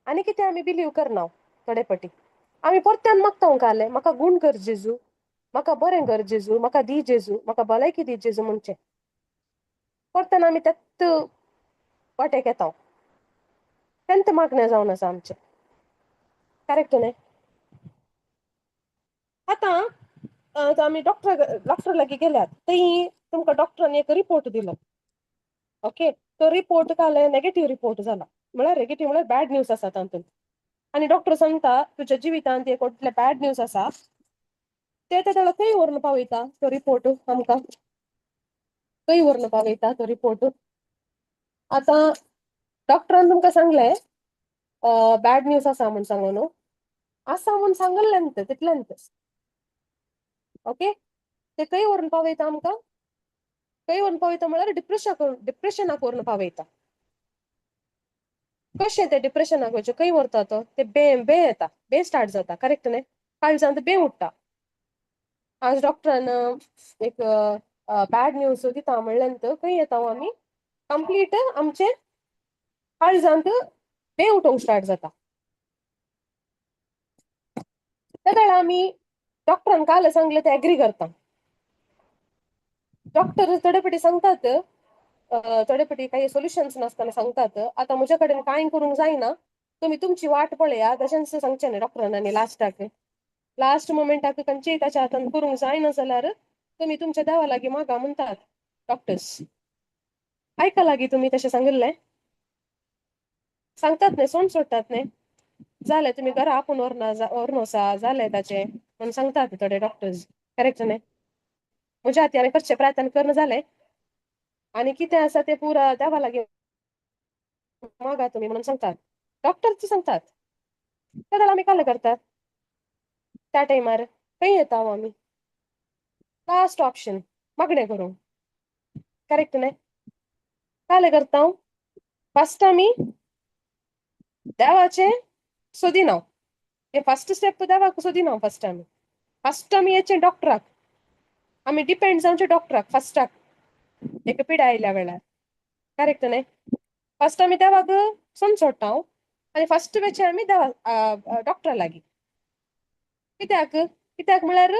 S1: आनी कितें आमी बिलीव करना. थोडे पटी आमी परत्यान मागता काले, म्हाका गूण कर जेजू, म्हाका बरें कर जेजू, म्हाका दी जेजू, म्हाका भलायकी दी जेजू म्हणचें. परत्यान आमी त्याच वाटेक येता, तेंत मागणें जावन आसा आमचें. करेक्ट न्हय? आतां आमी डॉक्टर डॉक्टर लागीं गेल्यात, थंय तुमकां डॉक्टरान एक रिपोर्ट दिलो. ओके, तो रिपोर्ट काल नेगेटीव रिपोर्ट जाला, म्हळ्यार नेगेटीव म्हळ्यार बॅड न्यूज आसा तातूंत. आनी डॉक्टर सांगता तुज्या जिवितांत एक व्हडलें बॅड न्यूज आसा. ते तेदोळा खंय व्हरून पावयता तो रिपोर्ट आमकां? खंय व्हरून पावयता तो रिपोर्ट? आतां डॉक्टरान तुमकां सांगलें बॅड न्यूज आसा म्हूण सांगून, न्हू आसा म्हूण सांगल्लें तितलेंच. ओके, ते खंय व्हरून पावयता आमकां? खंय व्हरून पावयता म्हळ्यार डिप्रेशन, डिप्रेशनाक व्हरून पावयता. कशें ते डिप्रेशनाक वयचें? खंय व्हरता तो? ते बे बे येता, बे स्टार्ट जाता, करेक्ट न्ही? काळजांत बे उठ्ठा. आज डॉक्टरान एक बॅड न्यूज दिता म्हणल्यान खंय येता आमी? कंप्लीट आमचे काळजांत बे उठोवंक स्टार्ट जाता. तेदोळा आमी डॉक्टरान काल सांगलें ते एग्री करता. डॉक्टर थोडे फावटी सांगतात, थोडे फावटी काही सोल्युशन्स नासतना सांगतात, आतां म्हज्या कडेन कांय करूंक जायना, तुमी तुमची वाट पळया. तशेंच सांगचें न्ही डॉक्टरान? आनी लास्टाक, लास्ट मोमेंटाक खंयचेय ताच्या हातान करूंक जायना जाल्यार तुमी तुमच्या देवा लागीं मागा म्हणटात डॉक्टर्स. आयका लागीं तुमी तशें सांगिल्लें? सांगतात न्ही, सोंड सोडटात न्ही. जालें, तुमी घरा आपूण व्हरना, व्हरून वचा, जालें ताचें म्हणून सांगतात थोडे डॉक्टर्स, करेक्ट न्ही? म्हज्या हाती हांवें करचें प्रयत्न करना जालें आनी कितें आसा तें पुरा देवा लागीं मागा तुमी म्हणून सांगतात डॉक्टर सांगतात. तेदोळा आमी काल करतात? त्या टायमार खंय येता हो आमी? लास्ट ऑप्शन मागणें करूंक, करेक्ट न्ही? काल करता? फर्स्ट आमी देवाचें सोदिना. हे फर्स्ट स्टेप देवाक सोदिना फर्स्ट आमी. फर्स्ट आमी येचें डॉक्टराक, आमी डिपेंड जावचें डॉक्टराक फर्स्टाक एक पिडा आयल्या वेळार, करेक्ट न्ही? फर्स्ट आमी देवाक सोंड सोडटा आनी फर्स्ट वेचे आमी देवा डॉक्टरा लागीं. कित्याक? कित्याक म्हळ्यार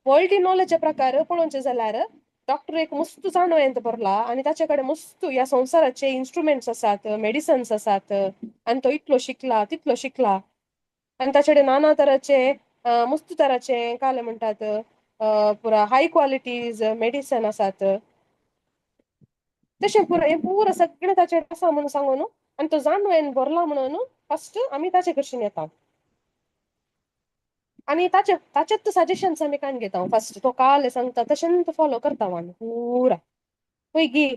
S1: वर्ल्डली नॉलेजा प्रकार पळोवचें जाल्यार डॉक्टर एक मस्त जाणवयेंत भरला आनी ताचे कडेन मस्त ह्या संवसाराचे इन्स्ट्रुमेंट्स आसात, मेडिसन्स आसात आनी तो इतलो शिकला, तितलो शिकला आनी ताचे कडेन नाना तराचे, मस्त तराचे, काले म्हणटात, पुरा हाय क्वॉलिटीज मेडिसन आसात. तशें पुरा हें पुरा सगळें ताचे आसा म्हणून सांगून आनी तो जाणवयेन भरला म्हणून फर्स्ट आमी ताचे कडसून येता आनी ताचे ताचेच सजेशन्स आमी काडून घेता. फर्स्ट तो काल सांगता तशेंच फॉलो करता आमी पुरा पळय.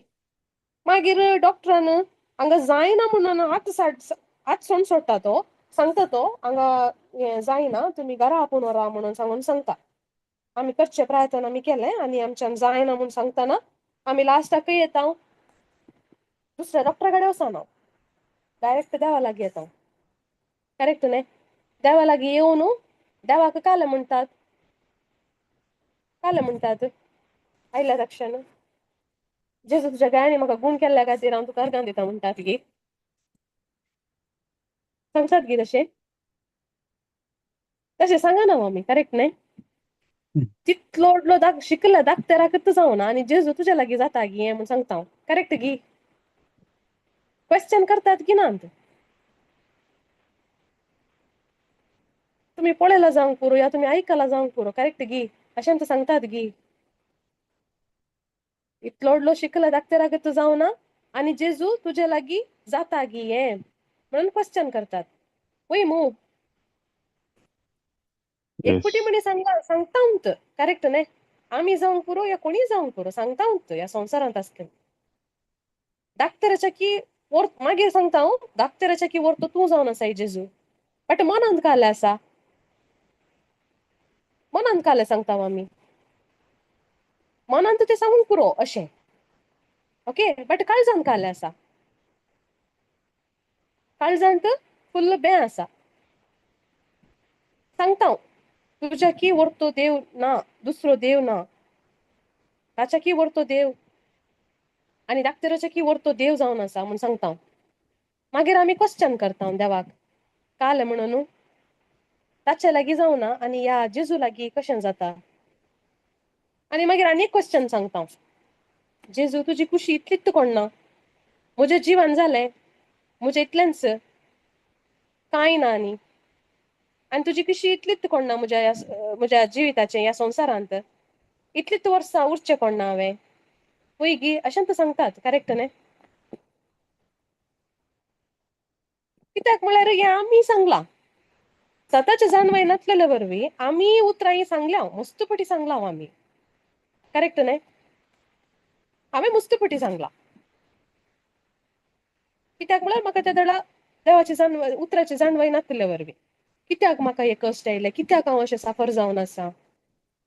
S1: मागीर डॉक्टरान हांगा जायना म्हणून हात हात सोंड सोडटा. तो सांगता, तो हांगा हें जायना, तुमी घरा आपोवन व्हरा म्हणून सांगून सांगता. आमी करचे प्रयत्न आमी केले आनी आमच्यान जायना म्हणून सांगतना आमी लास्टाकय येता, दुसऱ्या डॉक्टरा कडेन वचना, डायरेक्ट देवा लागीं येता, करेक्ट न्ही? देवा लागीं येवन देवाक काल म्हणटात? काल म्हणटात आयल्या तक्षण? जेजू, तुज्या गायनी म्हाका गूण केल्ल्या खातीर हांव तुका अर्गां दिता म्हणटात गी? सांगतात गी तशें? तशें सांगना आमी, करेक्ट न्ही? तितलो व्हडलो दाक शिकला दाक्तराकच जावना आनी जेजू तुज्या लागीं जाता गी हें म्हूण सांगता हांव, करेक्ट गी? क्वेश्चन करतात की नात? तुमी पळयला जावंक पुरो या तुमी आयकला जावंक पुरो, करेक्ट गी? अशें सांगतात गी? इतलो व्हडलो शिकला दाक्तराकच जावना आनी जेजू तुज्या लागीं जाता गी हें म्हणून क्वेश्चन करतात वय मू? एक पटी म्हणी सांगला, सांगता, करेक्ट न्ही? आमी जावंक पुरो या कोणीय जावंक पुरो, सांगता ह्या संवसारांत आसतलें. दाक्तराच्या की वर मागीर सांगता हांव, दाक्तराच्या की व्हरतो तूं जावन आसाय जेजू, बट मनांत काल आसा? मनांत काल सांगता आमी? मनांत तें सांगूंक पुरो अशें, ओके, बट काळजांत काल आसा? काळजांत फुल्ल बें आसा. सांगता हांव, तुज्या की व्हरतो देव ना, दुसरो देव ना. ताच्या की व्हरतो देव आनी दाक्तराच्या की व्हरतो देव जावन आसा म्हूण सांगता हांव. मागीर आमी क्वेश्चन करता देवाक, काल म्हणून ताच्या लागीं जावना आनी ह्या जेजू लागीं कशें जाता? आनी मागीर आनी एक क्वेश्चन सांगता हांव, जेजू, तुजी खुशी इतलीच कोण ना, म्हजें जिवन जालें म्हजें इतलेंच, कांय ना. आनी आनी तुजी कशी इतलीच कोण ना म्हज्या म्हज्या जिविताचें ह्या संवसारांत इतलीच वर्सां उरचें कोण ना हांवें वय गी अशें तूं सांगतात करेक्ट न्ही? कित्याक म्हळ्यार हें आमी सांगलां सताचे जाणवाय नासलेले वरवीं आमी उतरां ही सांगल्या मस्त पटी सांगलां आमी करेक्ट न्ही? हांवें मस्त पटी सांगलां कित्याक म्हळ्यार म्हाका त्या दडा देवाची जाणवाय उतराची जाणवाय नासलेले वरवीं कित्याक म्हाका हे कश्ट आयले कित्याक हांव अशें साफर जावन आसा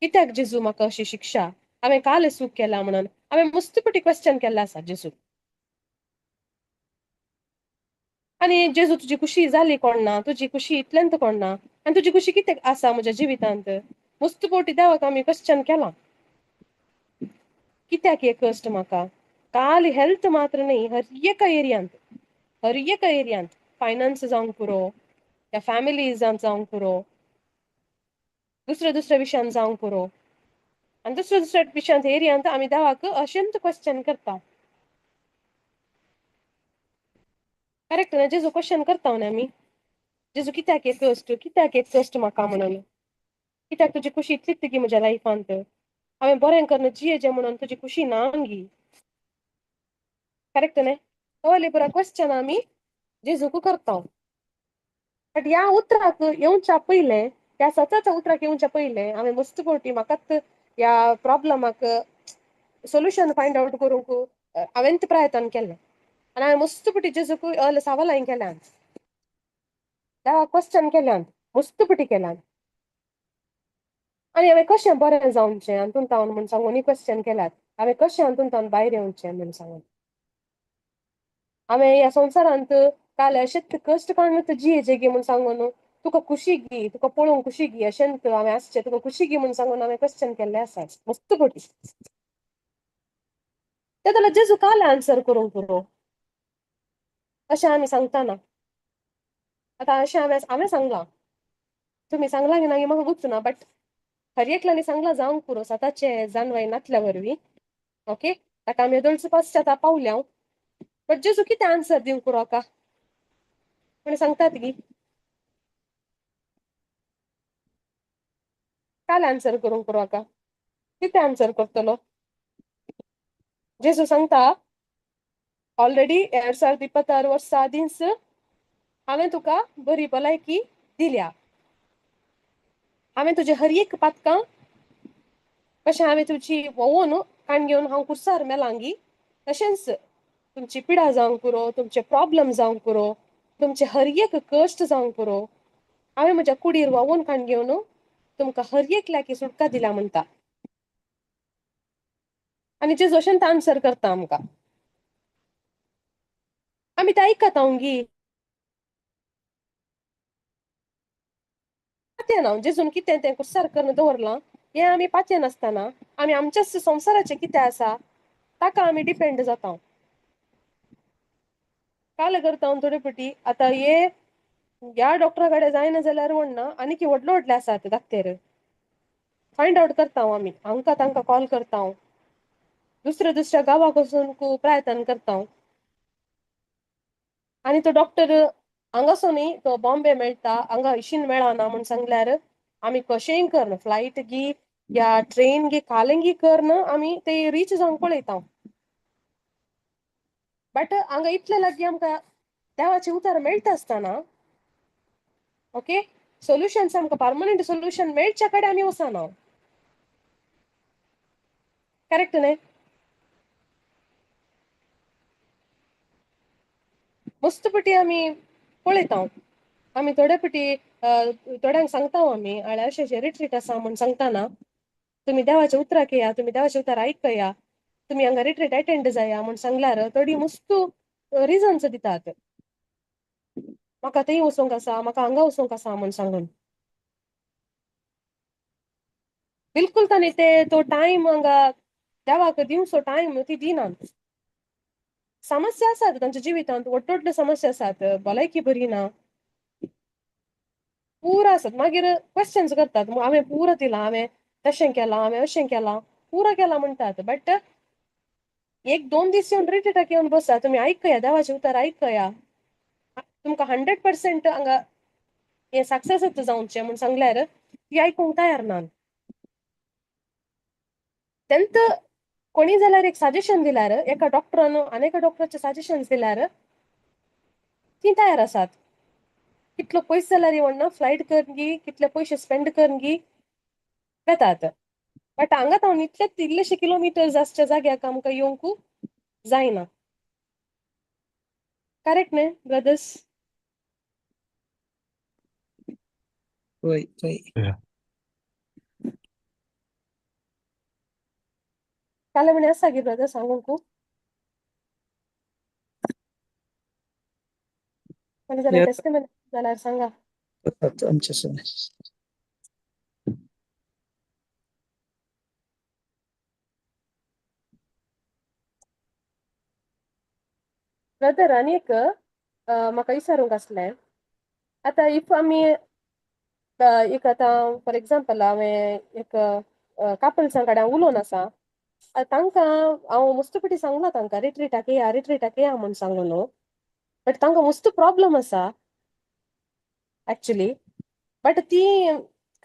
S1: कित्याक जेजू म्हाका अशी शिक्षा हांवें काल चूक केला म्हणून हांवें मस्त पटी क्वेश्चन केल्लें आसा जेजू आनी जेजू तुजी खुशी जाली कोण ना तुजी खुशी इतल्यांत कोण ना आनी तुजी खुशी कितें आसा म्हज्या जिवितांत मस्त पटी देवाक आमी क्वेश्चन केलां कित्याक हे कश्ट म्हाका काल हेल्थ मात्र न्ही हर एका एरियांत हर एका एरियांत फायनान्स जावंक पुरो या फॅमिलीजान जावंक पुरो दुसऱ्या दुसऱ्या विशयान जावंक पुरो आनी दुसऱ्या दुसऱ्या विशयांत एरियांत आमी देवाक अशेंच क्वेश्चन करता करेक्ट ना? जेजू क्वेश्चन करता न्ही आमी जेजू कित्याक हे कश्ट कित्याक हे कश्ट म्हाका म्हणून कित्याक तुजी खुशी इतलीच गी म्हज्या लायफांत हांवें बरें करून जियेचें म्हणून तुजी खुशी ना गी करेक्ट न्ही? हय पुरा क्वेश्चन आमी जेजूक करता बट ह्या उतराक येवच्या पयलें ह्या सताच्या उतराक येवच्या पयलें हांवें मस्त फावटी म्हाकाच ह्या प्रॉब्लमाक सोल्युशन फायंड आवट करूंक हांवें प्रयत्न केलें आनी हांवें मस्त फावटी जेजूक अल सवालां केल्यान देवाक क्वेश्चन केल्यान मस्त फावटी केल्यान आनी हांवें कशें बरें जावचें हातूंत तावन म्हूण सांगून क्वेश्चन केल्यात हांवें कशें हातूंत तावन भायर येवचें म्हूण सांगून हांवें ह्या संवसारांत काल अशेंच कश्ट काडून जियेचें गी म्हूण सांगून तुका खुशी गी तुका पळोवंक खुशी गी अशेंच हांवें आसचें तुका खुशी गी म्हूण सांगून हांवें क्वेश्चन केल्लें आसा मस्त फावटी ते जाल्यार जेजू काल आन्सर करूंक पुरो अशें आमी सांगतना आतां अशें हांवें हांवें सांगलां तुमी सांगलां की ना म्हाका गुत्त ना बट हर एकल्यानी सांगलां जावंक पुरो सताचे जाणवाय नातल्या वरवीं ओके ताका आमी येदोळचो पश्चाताप पावल्या बट जेजू कितें आन्सर दिवंक पुरो हाका कोणी सांगतात गी काल आन्सर करूंक पुरो हाका कितें आन्सर करतलो जेजू सांगता ऑलरेडी 2026 वर्सां आदींच हांवें तुका बरी भलायकी दिल्या हांवें तुजे हर एक पातकां कशें हांवें तुजी व्होवोन काण घेवन हांव कुर्सार मेलांगी तशेंच तुमची पिडा जावंक पुरो तुमचे प्रॉब्लम जावंक पुरो तुमचे हर एक कश्ट जावंक पुरो हांवें म्हज्या कुडीर व्हांवोन काण घेवन तुमकां हर एकल्याक सुटका दिल्या म्हणटा आनी जेजू अशेंच आन्सर करता आमकां आमी ते आयकता गी पातयेना जेजून कितें तें कुर्सार करून दवरलां हें आमी पातयेन आसतना आमी आमच्याच संवसाराचें कितें आसा ताका आमी डिपेंड जाता काल करता हांव थोडे फावटी आतां हे ह्या डॉक्टरा कडेन जायना जाल्यार व्हडना आनी व्हडले व्हडले आसात दाक्तेर फायंड आवट करता हांव आमी हांकां तांकां कॉल करता हांव दुसऱ्या दुसऱ्या गांवाक वचून प्रयत्न करता हांव आनी तो डॉक्टर हांगासो न्ही तो बॉम्बे मेळटा हांगा इशीन मेळना म्हूण सांगल्यार आमी कशेंय करन फ्लायट गी या ट्रेन गी कालेंगी करन आमी ते रीच जावंक पळयता बट हांगा इतले लागीं आमकां देवाचें उतर मेळटा आसतना ओके सोल्युशन्स आमकां परमनंट सोल्युशन मेळच्या कडेन आमी वचना करेक्ट न्ही? मस्त पटी आमी पळयता आमी थोडे पटी थोड्यांक सांगता आमी आळे अशें अशें रिट्रीट आसा म्हूण सांगतना तुमी देवाच्या उतराक येया तुमी देवाचें उतर आयकया तुमी हांगा रिट्रीट अटेंड जाया म्हूण सांगल्यार थोडी मस्त रिजन्स दितात म्हाका थंय वचूंक आसा म्हाका हांगा वचूंक आसा म्हूण सांगून बिलकुल तांणी ते तो टायम हांगा देवाक दिवचो टायम ती दिनात समस्या आसात तांच्या जिवितांत व्हडल्यो व्हडल्यो समस्या आसात भलायकी बरी ना पुरा आसात मागीर क्वेश्चन्स करतात हांवें पुरा दिलां हांवें तशें केलां हांवें अशें केलां पुरा केलां म्हणटात बट एक दोन दीस येवन रिट्रीटाक येवन बसा तुमी आयकया देवाचें उतर आयकया तुमकां 100% हांगा हें सक्सेस जावचें म्हूण सांगल्यार ती आयकूंक तयार ना. तेंत कोणी जाल्यार एक सजेशन दिल्यार, एका डॉक्टरान आनी एका डॉक्टराचें सजेशन दिल्यार ती तयार आसात. कितलो पयस जाल्यार म्हणना फ्लायट करून गी, कितले पयशे स्पेंड करून गी वेतात. बट हांगा तावन इतलेच इल्लेशे किलोमिटर्स आसच्या जाग्याक आमकां येवंक जायना. करेक्ट न्ही ब्रदर्स?
S2: वय वय.
S1: काल म्हणे आसा गी ब्रदर सांगूंक? आनी जाल्यार टेस्टिमनी जाल्यार सांगा.
S2: आमचे सगळे.
S1: ब्रदर, आनी एक म्हाका विचारूंक आसलें. आतां if आमी एक आतां फॉर एग्जाम्पल हांवें एक कापल्सां कडेन उलोवन आसा, तांकां हांव मस्त पिटी सांगलां तांकां रिट्रीटाक येया, रिट्रीटाक येया म्हूण सांगून न्हू, बट तांकां मस्त प्रॉब्लम आसा एक्चुली. बट ती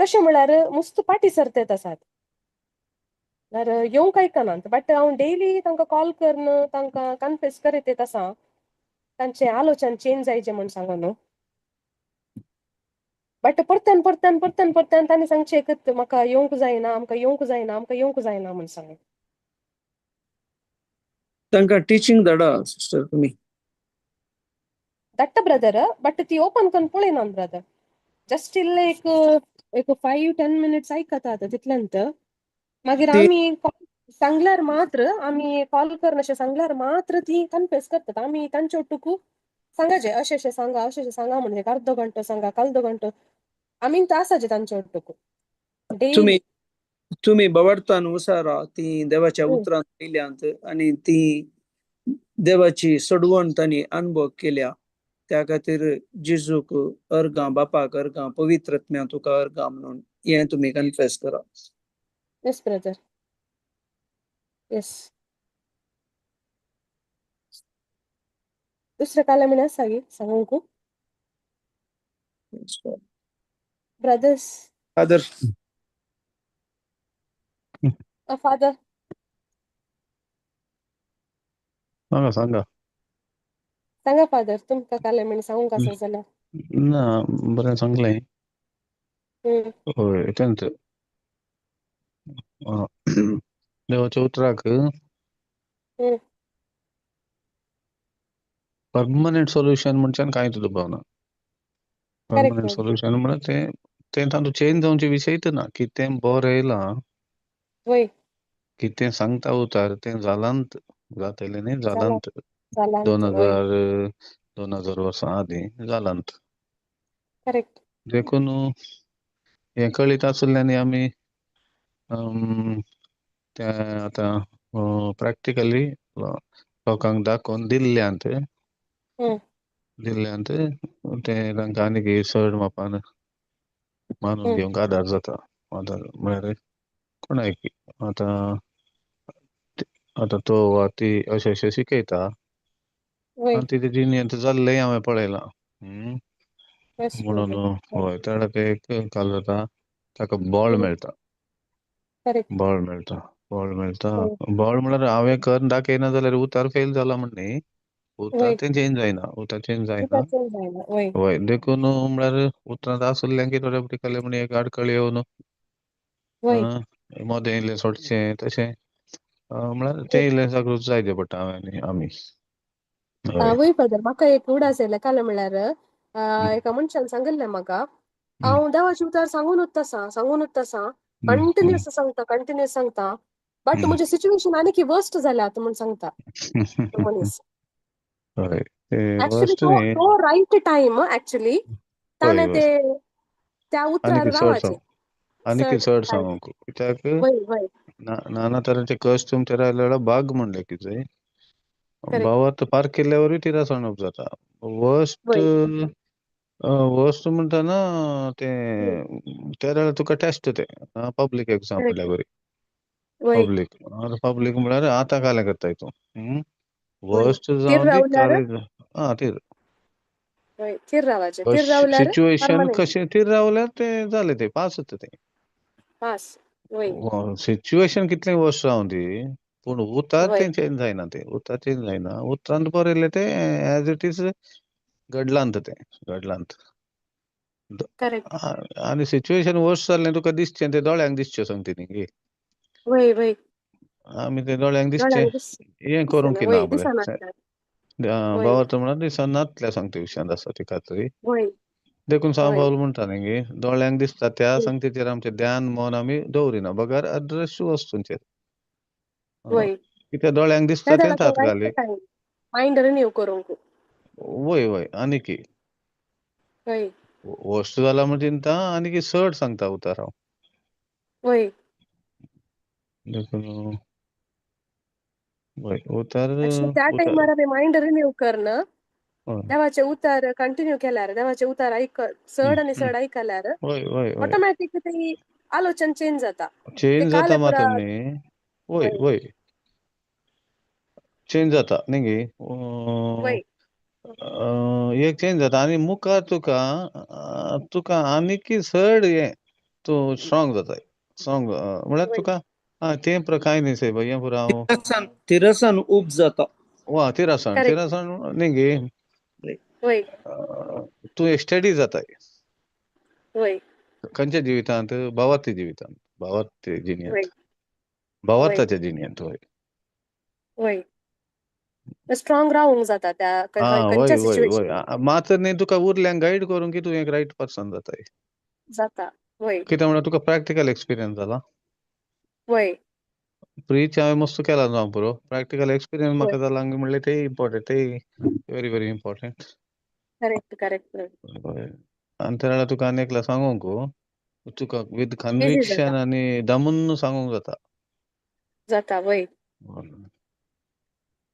S1: कशें म्हळ्यार मस्त पाटी सरतेत आसात, म्हळ्यार येवंक आयकनात. बट हांव डेली तांकां कॉल करून तांकां कन्फेस करीत येत आसा, तांचें आलोचन चेंज जायचें म्हूण सांगून न्हू. बट परत्यान परत्यान परत्यान परत्यान तांणी सांगचें एकच, म्हाका येवंक जायना, आमकां येवंक जायना, आमकां येवंक जायना म्हूण सांगून.
S2: तांकां टिचींग धाडा सिस्टर तुमी.
S1: धाडटा ब्रदर, बट ती ओपन करून पळयना ब्रदर. जस्ट इल्लें एक एक 5-10 मिनिट्स आयकतात तितलेंत. मागीर आमी सांगल्यार मात्र, आमी कॉल करून अशें सांगल्यार मात्र ती कन्फेस करतात. आमी तांचे ओटूक सांगाचे अशें अशें सांगा, अशें अशें सांगा म्हणून, एक अर्दो घंटो सांगा, कालदो घंटो आमी आसाचे तांचे ओटूक
S2: तुमी
S1: डेली.
S2: तुमी बवडतान उसारा ती देवाच्या उतरान आयल्यांत आनी ती देवाची सोडवण तांणी अनुभव केल्या, त्या खातीर जेजूक अर्गां, बापाक अर्गां, पवित्र आत्म्या तुका अर्गां म्हणून हें तुमी कन्फेस करा.
S1: Yes brother, yes. दुसरें काल म्हणे आसा गी सांगूंक ब्रदर्स?
S2: फादर.
S1: फादर.
S3: सांगा सांगा.
S1: सांगा फादर, तुमकां काल म्हणे सांगूंक आसा जाल्यार.
S3: ना, बरें सांगलें. हय, तेंच देवाच्या उतराक परमनंट सोल्युशन म्हणच्यान कांयच दुबाव ना. परमनंट सोल्युशन म्हळ्यार तें तें तातूंत चेंज जावचे विशयच ना. कितें बरें येयलां, कितें सांगता उतार तें जालांत, जातलें न्ही, जालांत. 2000 वर्सां आदीं जालांत.
S1: करेक्ट.
S3: देखून हें कळीत आशिल्ल्यान आमी ते आतां प्रॅक्टिकली लोकांक दाखोवन दिल्ल्यांत, दिल्ल्यांत तें तांकां आनीक चड मापान मानून घेवंक आदार जाता. आदार म्हळ्यार कोणाक आतां आतां तो वा ती अशें अशें शिकयता आनी तेजे जिणेंत जाल्लें हांवें पळयलां. म्हणून हय, तेका एक काल जाता, ताका बळ मेळटा, बळ मेळटा, बळ मेळटा. बळ म्हळ्यार हांवें करून दाखयना जाल्यार उतार फेल जाला म्हण न्ही, उतार तें चेंज जायना, उतार चेंज जायना. हय, देखून म्हळ्यार उतरांत आसुल्ल्यां की थोड्या फावटी म्हण एक आडखळ येवन मदें इल्लें सोडचें तशें म्हळ्यार तें इल्लें जागृत जायचें पडटा हांवें आमी.
S1: वय फादर, म्हाका एक उडास येयलें काल म्हळ्यार एका मनशान सांगिल्लें म्हाका, हांव देवाचें उतार सांगूनच आसा, सांगूनच आसा, कंटिन्युअस सांगता, कंटिन्युअस सांगता, बट म्हजें सिच्युएशन आनीक वर्स्ट जाल्या आतां म्हूण सांगता तो मनीस. एक्चुअली तो रायट टायम एक्चुअली ताणें ते त्या उतरार रावाचें.
S3: आनीक चड सांगूंक कित्याक नाना तरांचे कश्ट तुमचे रायल्यार बाग म्हणले कितें भावार्थ पार केल्यावरूय तिरासणप जाता. वर्स्ट वर्स्ट म्हणटाना तें त्या वेळार तुका टेस्ट तें पब्लीक एग्जाम म्हणल्यार बरी पब्लीक पब्लीक म्हळ्यार आतां कालें करताय तूं वर्स्ट जावन ती कालें. आं, तिर
S1: वय थीर रावाचें, थीर रावल्यार
S3: सिच्युएशन
S1: परमनंट
S3: कशें थीर रावल्यार तें जालें, तें पास जाता तें.
S1: पास. वय.
S3: सिच्युएशन कितलें वर्स रावूं दी, पूण उतार
S1: वय.
S3: तें चेंज जायना, तें उतार चेंज जायना. उतरांत बरयलें तें एज it is घडलांत, तें घडलांत.
S1: करेक्ट.
S3: आनी सिच्युएशन वर्स जाल्लें तुका दिसचें, तें दोळ्यांक दिसचें सांगता न्ही.
S1: वय वय.
S3: आमी तें दोळ्यांक दिसचें
S1: दोळ्यांक
S3: हें करूंक
S1: दिसना,
S3: ना
S1: वय,
S3: बरें.
S1: दिसना. वय.
S3: भावार्थ म्हणल्यार दिसनातल्या सांगता विशयांत आसा ती खात्री.
S1: वय.
S3: देखून सांव
S1: वय.
S3: पावल म्हणटा न्ही गे, दोळ्यांक दिसता त्या सांगतेचेर आमचें ध्यान मन आमी दवरिना बगर अदृश्य वस्तूंचेर.
S1: वय.
S3: कित्याक दोळ्यांक दिसता तें तात्कालीक.
S1: मायंड रिन्यू करूंक.
S3: वय वय. आनी की
S1: वय.
S3: वस्तू जाला म्हण चिंता आनी की चड सांगता उतार हांव.
S1: वय.
S3: देखून वय उतार.
S1: एक्चुअली त्या
S3: उतार
S1: टायमार आमी मायंड रिन्यू करन
S3: हय.
S1: देवाचे उतार कंटिन्यू केल्यार, देवाचे उतार आयक चड आनी चड आयकल्यार
S3: वय वय वय.
S1: ऑटोमॅटीक ती आलोचन चेंज जाता. ते
S3: चेंज जाता
S1: काले
S3: मात्र
S1: पुरा.
S3: न्ही. वय
S1: वय.
S3: वय, चेंज जाता न्ही गे.
S1: वय.
S3: एक चेंज जाता आनी मुखार तुका तुका आनीकी चड हें तूं स्ट्रॉंग जाताय, स्ट्रॉंग म्हळ्यार
S1: वय.
S3: तुका आं तें पुरो कांय न्ही सायबा, हें पुरो हांव
S2: तिरसान तिरसान उब जाता.
S3: वा तिरासण
S1: करेक्ट.
S3: तिरासण न्ही गे.
S1: वय.
S3: तूं स्टडी जाताय.
S1: वय.
S3: खंयच्या जिवितांत? भावार्थी जिवितांत, भावार्थी
S1: वय.
S3: जिणेंत,
S1: वय.
S3: भावार्थाच्या जिणेंत. वय.
S1: वय. स्ट्रॉंग रावूंक जाता त्या
S3: आं वय
S1: खंयच्या
S3: वय वय.
S1: सिच्युएशन
S3: मात्र न्ही तुका उरल्यांक गायड करूंक की तूं एक रायट पर्सन जाताय.
S1: जाता. वय.
S3: कित्याक म्हणल्यार तुका प्रॅक्टिकल एक्सपिरियन्स जाला.
S1: वय.
S3: प्रीच हांवें मस्त केला जावं पुरो, प्रॅक्टिकल एक्सपिरियन्स
S1: वय.
S3: म्हाका जाला म्हणल्यार तें इम्पॉर्टंट, तें very very important.
S1: Correct correct.
S3: हय. आनी त्या वेळार तुका आनी एकल्या सांगूंक तुका विथ
S1: इजी
S3: कन्विक्शन
S1: जाता.
S3: आनी दमून सांगूंक जाता.
S1: जाता. वय.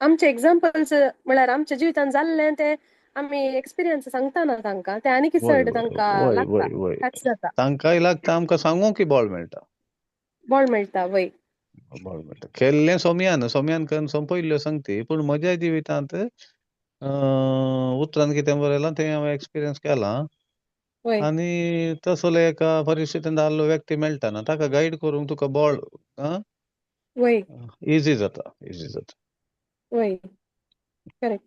S1: आमचे एक्झाम्पल्स म्हळ्यार आमच्या जिवितांत जाल्लें तें आमी एक्सपिरियन्स सांगता ना तांकां, तें आनीक
S3: वय
S1: चड
S3: वय
S1: तांकां
S3: वय
S1: लागता,
S3: वय वय.
S1: टच जाता.
S3: तांकांय लागता, आमकां सांगूंक बळ मेळटा.
S1: बळ मेळटा. वय.
S3: बळ मेळटा. केल्लें सोम्यान सोम्यान करून सोंपयल्ल्यो सांगती, पूण म्हज्या जिवितांत उतरान कितें बरयलां तें हांवें एक्सपिरियन्स केलां.
S1: वय.
S3: आनी तसलो एका परिस्थितींत आहलो व्यक्ती मेळटा ना ताका गायड करूंक तुका बळ
S1: वय.
S3: इजी जाता, इजी जाता.
S1: वय. करेक्ट.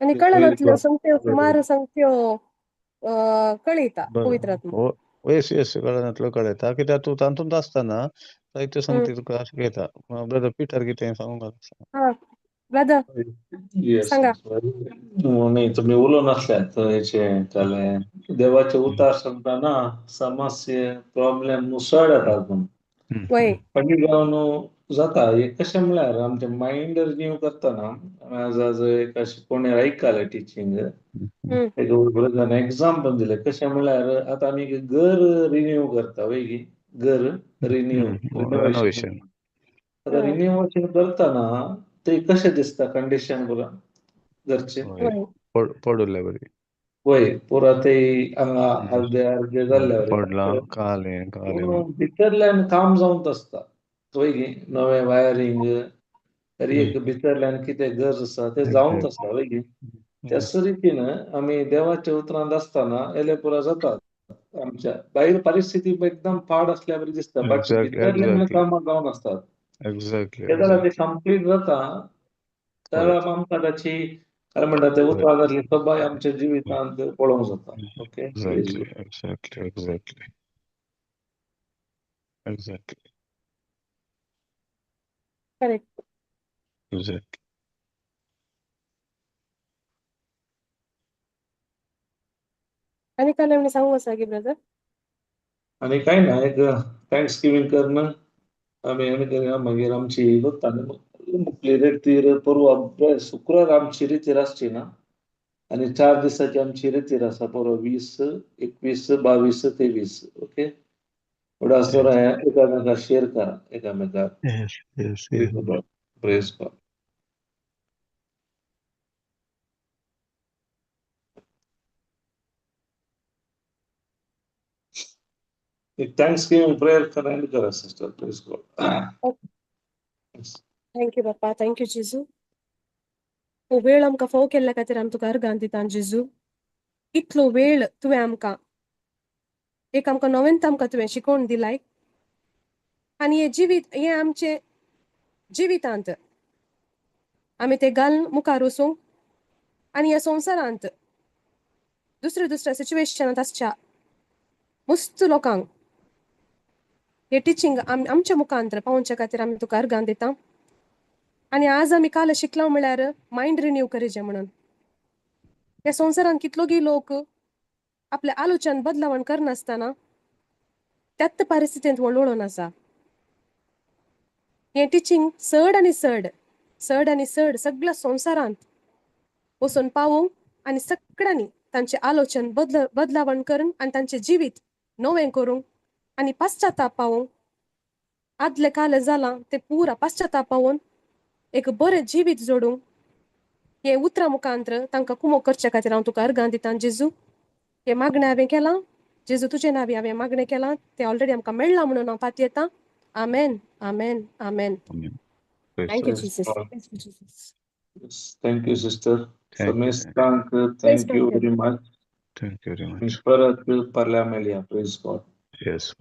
S1: आनी कळनातल्यो संगत्यो सुमार संगत्यो कळयता
S3: बरें
S1: पवित्र आत्मा.
S3: हो येस येस, कळनातल्यो कळयता कित्याक तूं तातूंत आसतना जायत्यो सांगती तुका अशें घेता. ब्रदर पिटर कितें सांगूंक आसा?
S1: हा ब्रदर
S4: येस.
S1: सांगा.
S4: न्ही तुमी उलोवन आसल्यात हेचे जालें देवाचे उतार सांगतना समस्या प्रॉब्लेम मुसळ येतात पूण
S1: वय.
S4: फाटीं जावन जाता एक कशें म्हणल्यार आमचें मायंड रिन्यू करतना आज आज एक अशें कोणें आयकलें टिचींग, एक ब्रदरान एग्जाम्पल दिलें. कशें म्हणल्यार आतां आमी घर रिन्यू करता वय गी, घर रिन्यू रिनोवेशन.
S3: रेनोवेशन.
S4: आतां रिन्युवेशन करतना ते कशें दिसता कंडिशन पुरा घरचें?
S3: वय. पडुल्ले बरी.
S4: वय पुरा ते हांगा अर्दे अर्दे जाल्ले वरी.
S3: पडलां कालें कालें.
S4: पूण भितरल्यान काम जावंत आसता वय गी, नवें वायरींग तरी एक भितरल्यान कितें गरज आसा तें जावंत आसता वय गी. त्याच रितीन आमी देवाच्या उतरांत आसतना एले पुरा जातात आमच्या भायर परिस्थिती एकदम पाड असल्या बरी दिसता, बट भितरल्यान कामां जावन आसतात.
S3: एक्झॅक्टली.
S4: ते जाल्यार ते कंप्लीट जाता त्या आमकां ताची काय म्हणटा ते उतरां जातली सबाय आमच्या जिवितांत पळोवंक जाता. Okay.
S3: Exactly exactly exactly exactly.
S1: Correct.
S3: Exactly.
S1: आनी काल आमी सांगू आसा की ब्रदर?
S4: आनी कांय ना, एक thanks giving करून आमी आनी करया, मागीर आमची जाता मुखली रेतीर परवा शुक्रार आमची रेतीर आसची ना, आनी 4 दिसाची आमची रेतीर आसा परवा 20, 21, 22, 23. ओके. उडासर एकामेकाक शेअर करा एकामेकाक. Praise God. एक thanks giving prayer करा एंड करा sister. Praise God.
S1: Thank you बापा, thank you जेजू. हो वेळ आमकां फावो केल्ल्या खातीर आमी तुका अर्गां दिता जेजू. इतलो वेळ तुवें आमकां एक आमकां नवेंत आमकां तुवें शिकोवन दिलाय आनी हें जिवीत हें आमचें जिवितांत आमी ते घालून मुखार वचूंक आनी ह्या संवसारांत दुसऱ्या दुसऱ्या सिच्युएशनांत आसच्या मस्त लोकांक हे टिचींग आमच्या मुखांत पावोवच्या खातीर आमी तुका अर्गां दिता. आनी आज आमी काल शिकला म्हळ्यार मायंड रिन्यू करीजे म्हणून. ह्या संवसारांत कितलोगी लोक आपले आलोचन बदलावण करनासतना त्याच परिस्थितींत वळवळून आसा. हें टिचींग चड आनी चड, चड आनी चड सगळ्या संवसारांत वचून पावोवंक आनी सगळ्यांनी तांचें आलोचन बदलावण करून आनी तांचें जिवीत नवें करूंक आनी पाश्चाताप पावोवंक, आदले काल जालां तें पुरा पाश्चाताप पावोवन एक बरें जिवीत जोडूंक हे उतरां मुखांत्र तांकां कुमोक करचे खातीर हांव तुका अर्गां दिता जेजू. हें मागणें हांवें केलां जेजू, तुजें नांवी हांवें मागणें केलां, तें ऑलरेडी आमकां मेळ्ळां म्हणून हांव पातयेतां. आमेन, आमेन, आमेन. Thank you Jesus.
S4: Thank you sister.
S3: Thank you.
S4: समेस्तांक thank you
S1: God.
S4: Very much.
S3: Thank you very much.
S4: परत परल्या मेळया. Praise God.
S3: Yes.